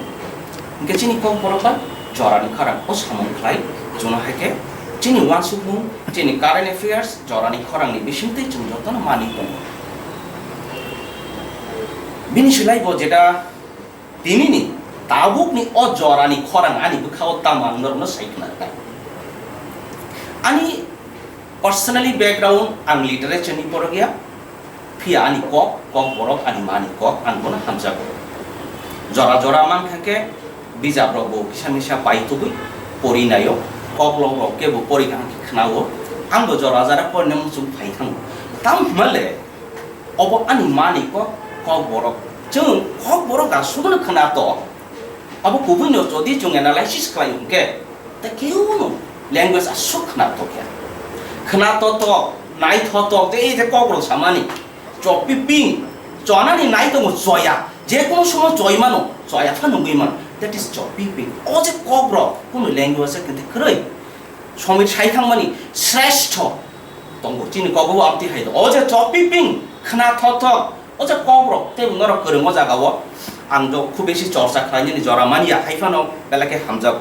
Hwnkhe chini kok borok ba jorani khorang o samung khlai, chwngno hai khe chini uansukmung, chini current affairs, jorani khorang ni bisingtwi chwng jotono manwi tongo. Bini silai bo jeta Tinini tabukni o jorani khorang ani bwkhao tamo ang norokno sai khna rwnai. Ani personally background ang literature ni borok ya, phiya ani kok, kok borok ani mani kok ang bono hamjago. Jora jora mankha khe bijap rok bo kisa misa pai tubui pori naio, kok lok rok kebo pori kaham khe khna o, ang bo jora jora porina muchung phai thango. Tamo hwnba le, Obo ani mani kok, kok borok. Chwng kok borok da sugano khwna to. Abo kubui no jodi chwng analysis khlai hwnkhe, ta keu no language aswk khwna to khe. Khwna to to, nai tho to, tei ei je kok rok samani. Chopi ping, chonani nai tongo choya. Je kono somo choi mano, choya pha nungui mano. That is chopi ping. O je kok rok, kono language khe kwrwi. Somoi sai thangmani srestho tongo. Chini kogo bo amtwi hai do. O je chopi ping, khna thok thok. O je kok rok, tei bo norok kwrwng o jaga o. Ang do khub besi chorcha khlainani jora manya, hai phano belai khe hamjak.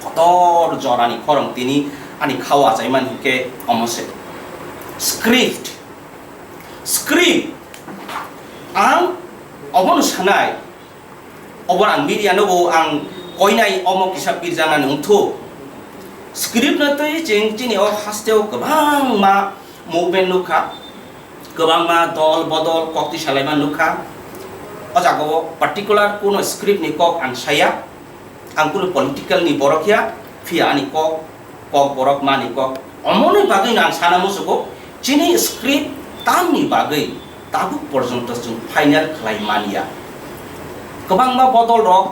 Kotor jorani khorang tini ani khao achaimani hwnkhe omo se. Script. Script. Ang obono sanai. Obo ang media no bo ang koinai omo kisa pirjanani wngthu. Script no twi chwng chini o haste o kwbangma movement nukha, kwbangma dol bodol kok twi salaima nukha. O jaga o particular kuno script ni kok ang saya, ang kuno political ni borok ya, phiya ani kok, kok borok mani kok. Omoni bagwi no ang sana musugo, Chini script tamni bagwi tabuk porjonto chwng final khlai manya. Kwbangma bodol rok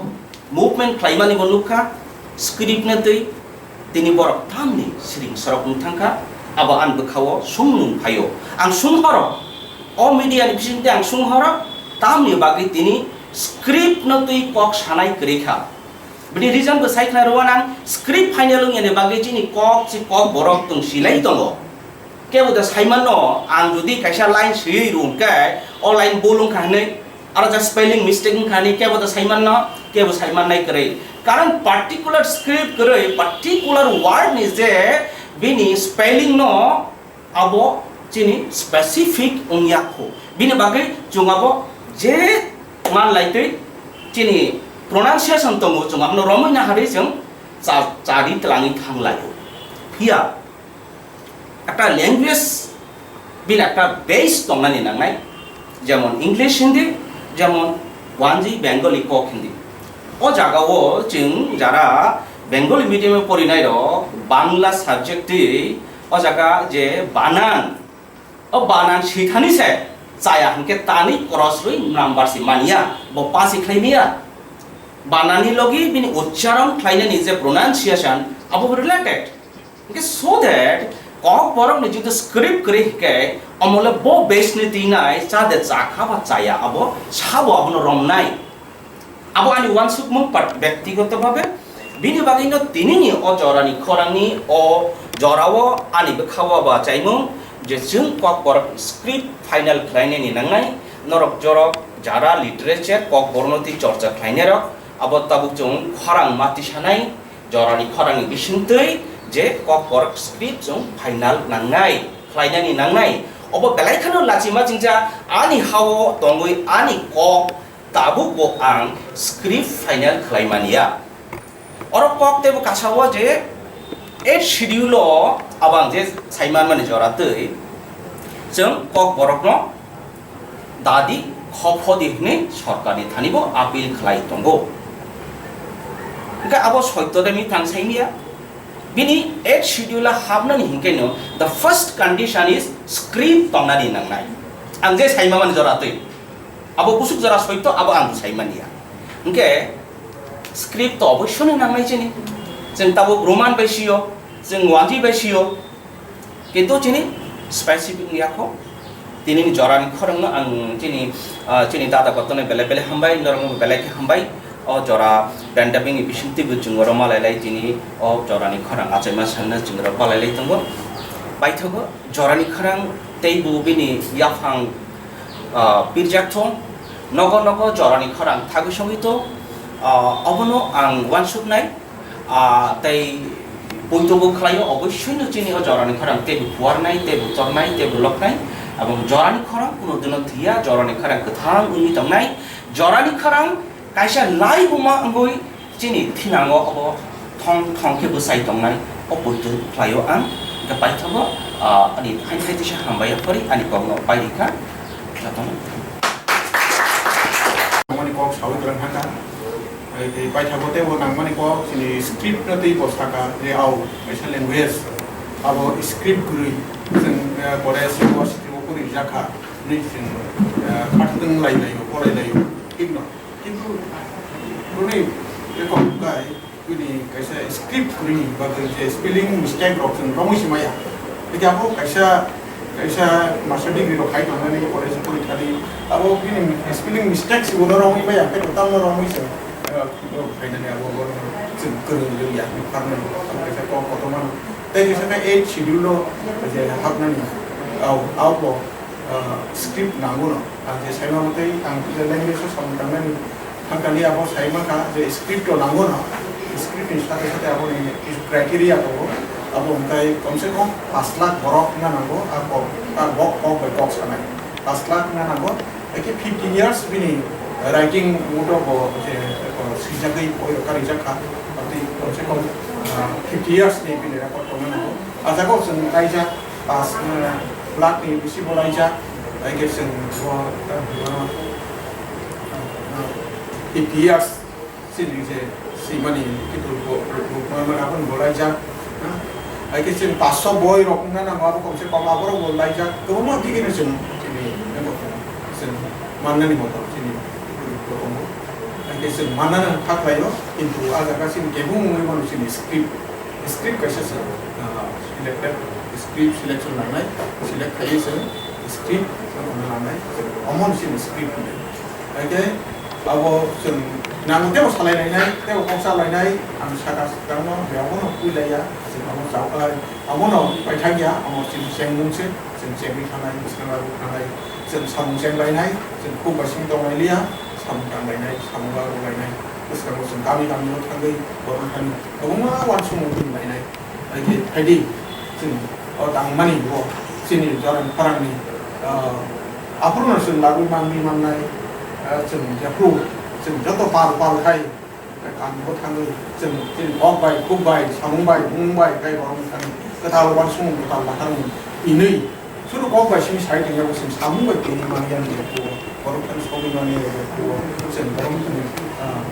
movement khlaimani bo nukha, script no twi tini borok tamni siring sorok wng thangkha, abo ani bwkhao sumnung phaio. Ang sung horo, o media ni bisingtwi ang sung horo, tamni bagwi tini script no twi kok sanai kwrwi kha. Bini reason bo sai khna rw nang, script final wngya ni bagwi chini kok si kok borok tong silai tongo. Kebo da saimanno, ang jodi kaisa line swiwi rw hwnkhe, o line bul wngkha hwnwi, aro ja spelling mistake wngkha hwnwi, kebo da saimanno, kebo saiman nai kwrwi. Karon particular script kwrwi, particular word ni je bini spelling no abo chini specific wngya kho. Bini bagwi chwng abo je man lai twi chini pronunciation tongo, chwng abono romwi naharwi chwng cha-, chadi twlangwi thang laio. Phiya ekta language bini ekta base tongnani nangnai, jemon English Hindi, jemon Wanji Bengali kok Hindi. O jagao chwng jara Bengali medium o porinai rok Bangla subject twi o jaga je banan, o banan sithani se chaya hwnkhe tani cross rwi number si manya, bo pass khlai maya. Banani logi bini uchcharon khlainani je pronunciation abo related. Hingke so that kok borok ni jodi script kwrwi hingke omole bo base ni tinai cha de cha kha ba chaya abo sabo abono romnai. Abo ani wansukmung pat-, byaktigoto bhabe bini bagwi no tini ni o jora ni khorang ni o jora o ani bwkha o ba chaimung je chwng kok borok script final khlai nai ni nangnai norok jorok jara literature kok borok no twi chorcha khlai nai rok abo tabuk chwng khorang mati sanai. Jorani khorangni bisingtwi je kokborok script chwng final nangnai, khlainani nangnai. Obo belai kheno lachima chingcha ani hao tongwi ani kok tabukbo ang script final khlaimaniya. Oro kok teibo kasao je eighth schedule o abo ang je saimanmani jora twi chwng kokborokno dadi, khophodi hwnwi sorkarni thanibo appeal khlai tongo. Hwnkhe abo soito de mi thang saimiya? Bini eighth schedule o habnani hinkhe no the first condition is script tongnani nangnai. Ang je saimamani jora twi. Abo busuk jora soito, abo ang saimaniya. Hwnkhe script to oboisyono nangnai chini. Chwng tabuk Roman bai sio, chwng Wanji bai sio. Kintu chini specific wngya kho. Tini ni jorani khorang no ang chini, ah, chini dada kotorno belai belai hambai, norokno belai khe hambai. O jora pandemic ni bisingtwi bo chwng oro malai lai tini o jorani khorang achaima sanna chwng oro palai lai tongo. Paithago jorani khorang tei bo bini yaphang, ah, pirjak thung. Nogo nogo jorani khorang thagwi sogwi tong. Ah, obono ang uansuknai. Ah, tei poito bo khlaio, oboisyoino chini o jorani khorang teibo kuarnai, teibo tornai, teibo loknai. Abong jorani khorang kuno dino thwiya, jorani khorang kwthang wngwi tongnai. Jorani khorang kaisa laibuma wngwi chini thinango obo thong thong khe bwsai tongnai. O poito khlaio ang, hwnkhe paithago, ah, ani haithai tisa hambai phori ani kokno pairikha. Jotono. Mani kok sawi kwrwng hakha. Ai, tei paithago teibo nangmani kok chini script no tei bo saka je au kaisa language abo script kwrwi chwng, eh, pore se bo script o kwrwi jakha hwnwi chwng, eh, khatwng lai laio, porai laio, thik no? Kintu boni ekong kai bini kaisa script kwrwini bagwi je spelling mistake rok chwng romwi se maya. Tei abo kaisa, kaisa master degree rok khai tongnani college porikha di. Abo bini spelling mistake se ulo romwi maya, hwnkhe total no romwi se, eh, khainani abo, abo chwng kwrwng ya, farnani kaisa kok kotorma no. Tei kaisa khe eighth schedule o je hapnani, au, au bo, eh, script nango no. Ang je saima mwtwi ang je language o samung tangnani thangkani abo sai mankha je script o nango no, script ni sate sate abo ni kisu criteria tongo, abo hwnkhe komse kom pash lakh borok wngna nango, a kok, a kok, kok bai kok sanai pash lakh wngna nango, haikhe fifty years bini writing muto bo je, eh, swijagwi boi rok karijak kha, aboni komse kom, ah, fifty years ni bini record tongna nango. A jaga o chwng kaijak, pash, eh, lakh ni bisi bo laijak, hai khe chwng bo, eh, fifty years chini je swimani kitu bo, bo, bo, bo, aboni bo laijak, eh, Hai khe chwng paanch sho boi rok wngna nango, abo kom se kom aborok bo laijak kwbangma digini chwng chini abo chwng mannani moto chini tongo. Hai khe chwng mannani kha khlaio, kintu ah jaga chini kebeng wngwi mano chini script, script kaisa chwng, ah, selected, script selection nangnai, select khaiwi chwng script wngna nangnai, chwng omo chini script hinwi. Hai khe abo chwng nango teibo salai lainai, teibo kok cha lainai, ang saka swkangno, abono pui laiya, chwng abo chao, ah, abono paithakya, abo chini chengmung se, chwng chengwi thanai, bwskango rw thanai, chwng samung cheng lainai, chwng khuk bai simi tong lai liya, samung tang lainai, samung rw lainai, bwskango chwng kami kami o thangwi, borok thani kwbangma uansukmung twi lainai. Hai khe phaidi chwng o tangmani bo chini jorani khorangni, ah, aphuru no chwng lagwi manwi mannai, ah, chwng jephru chwng joto pal pal khai kam bo thangwi chwng chini kok bai, khuk bai, samung bai, bumung bai khai borokni thani kwtal uansukmung, kwtal baharmung inwi. Suru kok bai simi sai tongya bo chwng samung bai tongwi manya ni rw khuo, borok thani sogwi manya ni rw khuo, chwng borok thani, ah,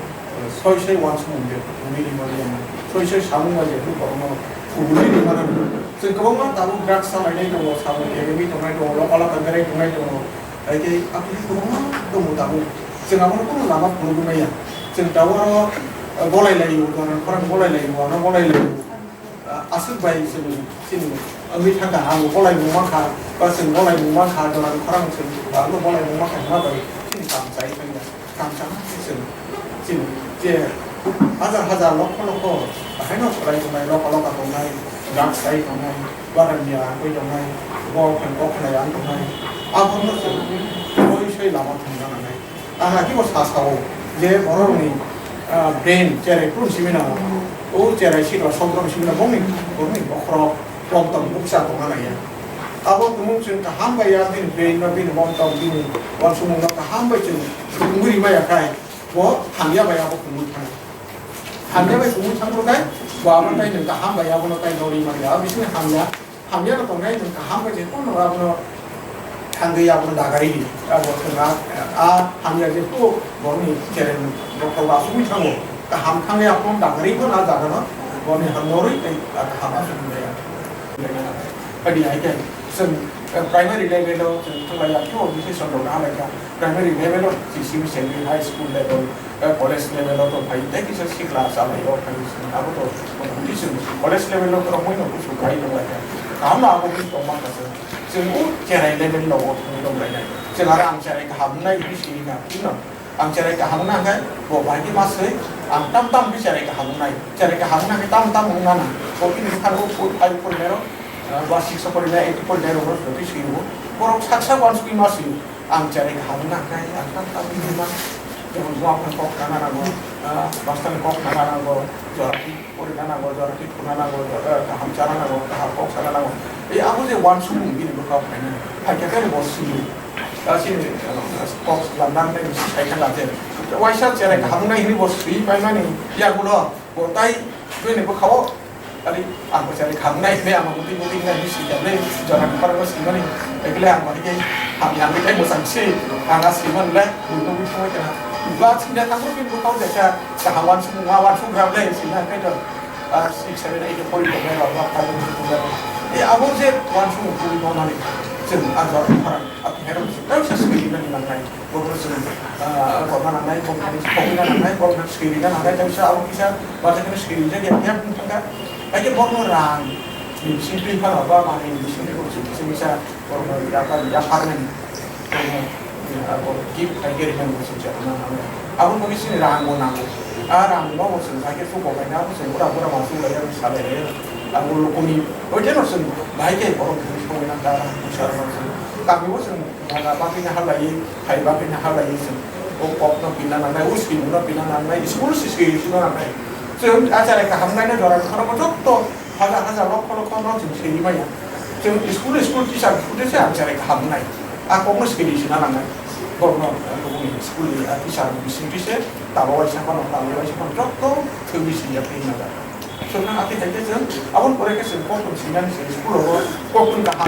soi soi uansukmung de tongwi ri manya ni, soi soi samung bai de borokno kubui ri manya ni. Chwng kwbangma tabuk drugs salainai tongo, samung kebengwi tongnai tongo, loka loka berai tongnai tongo, hai khe akhe kwbangma tongo tabuk. Chwng abono kunu lama phunugwi manya. Chwng tabuk oro, ah, bolai laio, khorang bolai laio, ano bolai laio. Ah, aswk bai chwng chini wngwi thangkha, ang bo bolaimung mankha, ba chwng bolaimung mankha, jorani khorang chwng, ah, ano bolaimung mankha hwnma bai chini kam chai thangya. Kam chama khe chwng chini je hajar hajar lokho lokho haino kwlai tongnai, loka loka tongnai, drugs chai tongnai, barani ya wngwi tongnai, bo khan kok khnai ang tongnai, abono chwng soi soi lama thumna nangnai. Aha, kibo sa sao je borokni, ah, brain cherai phuru simi nango. O cherai sikla sokbrok simi nango, bongni, bongni bokhorok, tong tong bukcha tongna naiya. Abo tumung chwng kaham bai ya, bini brain no, bini bongtong, bini uansukmung no kaham bai chwng thumwi rima ya khai, bo hamya bai abo thumwi thangna. Hamya bai thumwi thangphuru khai, bo abo tai nwng kaham bai abono tai nori manya. Abo bising hamya, hamya no tongnai nwng kaham bai je kono abono thangwi abono dagari di. Abo thwngna, a hamya je ko borokni chereng bokhol ba sugwi thango. Kaham thangwi abono dagari ko na jaga no, borokni ha norwi tei kaham asugwi maya. Adi hai khe chwng, eh, primary level o chwng thanglaia khe o decision rok naharlaikha. Primary level o C C B secondary, high school level, eh, college level o to phai tei kisa sikla chalai o phai chwng abo to motamoti chwng college level o to rwngmano kuchuk khai tonglaikha. Kaham no abo khe tongma kha chwng. Chwng o cherai level no o thangwi tonglainai. Chwng aro ang cherai kaham wngnai hinwi sini na, no? Ang cherai kaham wngna hwnkhe bo bahai khe ma swi, ang tam tam khe cherai kaham wngnai. Cherai kaham wngna hwnkhe tam tam wngna nang. Bo bini bwkhano phu-, five o porinai rok, ah, ba six o porinai, eight o porinai rok no swi rwo. Borok sak sak uansugwi ma swi. Ang cherai kaham wngna hwnkhe ang tam tam wngwi ma. Jemon buma buphang kok khna nango, ah, master ni kok khna nango, jora porina nango, jora khe khuna nango, jora kaham chana nango, kaham kok sana nango. Ei abo je uansukmung bini bwkhao phainai, phaikha khe bo swi. Ah, chini, ah, kok slam nangnai bisi sai khe la je. Waisa cherai kaham wngnai hinwi bo swi paimani yagulo, bo tai bini bwkhao, ari ang bo cherai kaham wngnai hinwi ang bo twi bo twi wngnai hinwi swi kha le, jora ni khorang no swimani. Ekle ang bo hai khe hamya wngwi tei mwchang se, ang a swimani le, buino bui thangwi kha. Ba swina thangwi bini bwkhao jaisa kaham uansukmung, a uansukmung gram le swina khe to. Ah, six, seven, eight o pori tongnai rok, rok kaiwi tongnai rok. E, abo je uansukmung twi tongnani, chwng ah jora khorang, ah, pherok se, kaisa swrwngna nangnai, borokno chwng, ah, korma nangnai, borokno thani thokna nangnai, borokno swrwngna nangnai, kaisa abo kisa, bachakheno swrwngjakya, khe wng thangkha. Hai khe borokno rang ni bising twi phano, ba manwi ni bising twi phano, chwng kisa misa, borokno yapar, yaparnani. Abo gift khai khe rina bo swijak na nango. Abo bagwi chini rang bo nango. A rang bo bo chwng khai khe suko khai na bo chwng bura bura ma suklai ya, salai ya. Abo lukuni oite no chwng bahai khe borok thani songwi na ta rang bwsa rok chwng. Kami bo chwng jaga bagwi na halai, khai bagwi na halai chwng. O kok no pina nangnai, o swimung no pina nangnai, school si swi swi no nangnai. Chwng a cherai kaham nai no jora khoro bo jotto hajar hajar lokho lokho no chwng swi maya. Chwng school, school teacher phutese ang cherai kaham wngnai. A kokno siri sina nangnai. Borokno, eh, kubuni school ni, eh, teacher ni bising twi se tabo waisa phano, tabo waisa phano jotto thwi sijak twi maya. Chwng no atwi hai khe chwng aboni pore khe chwng koktun sinani se school o koktun kaham.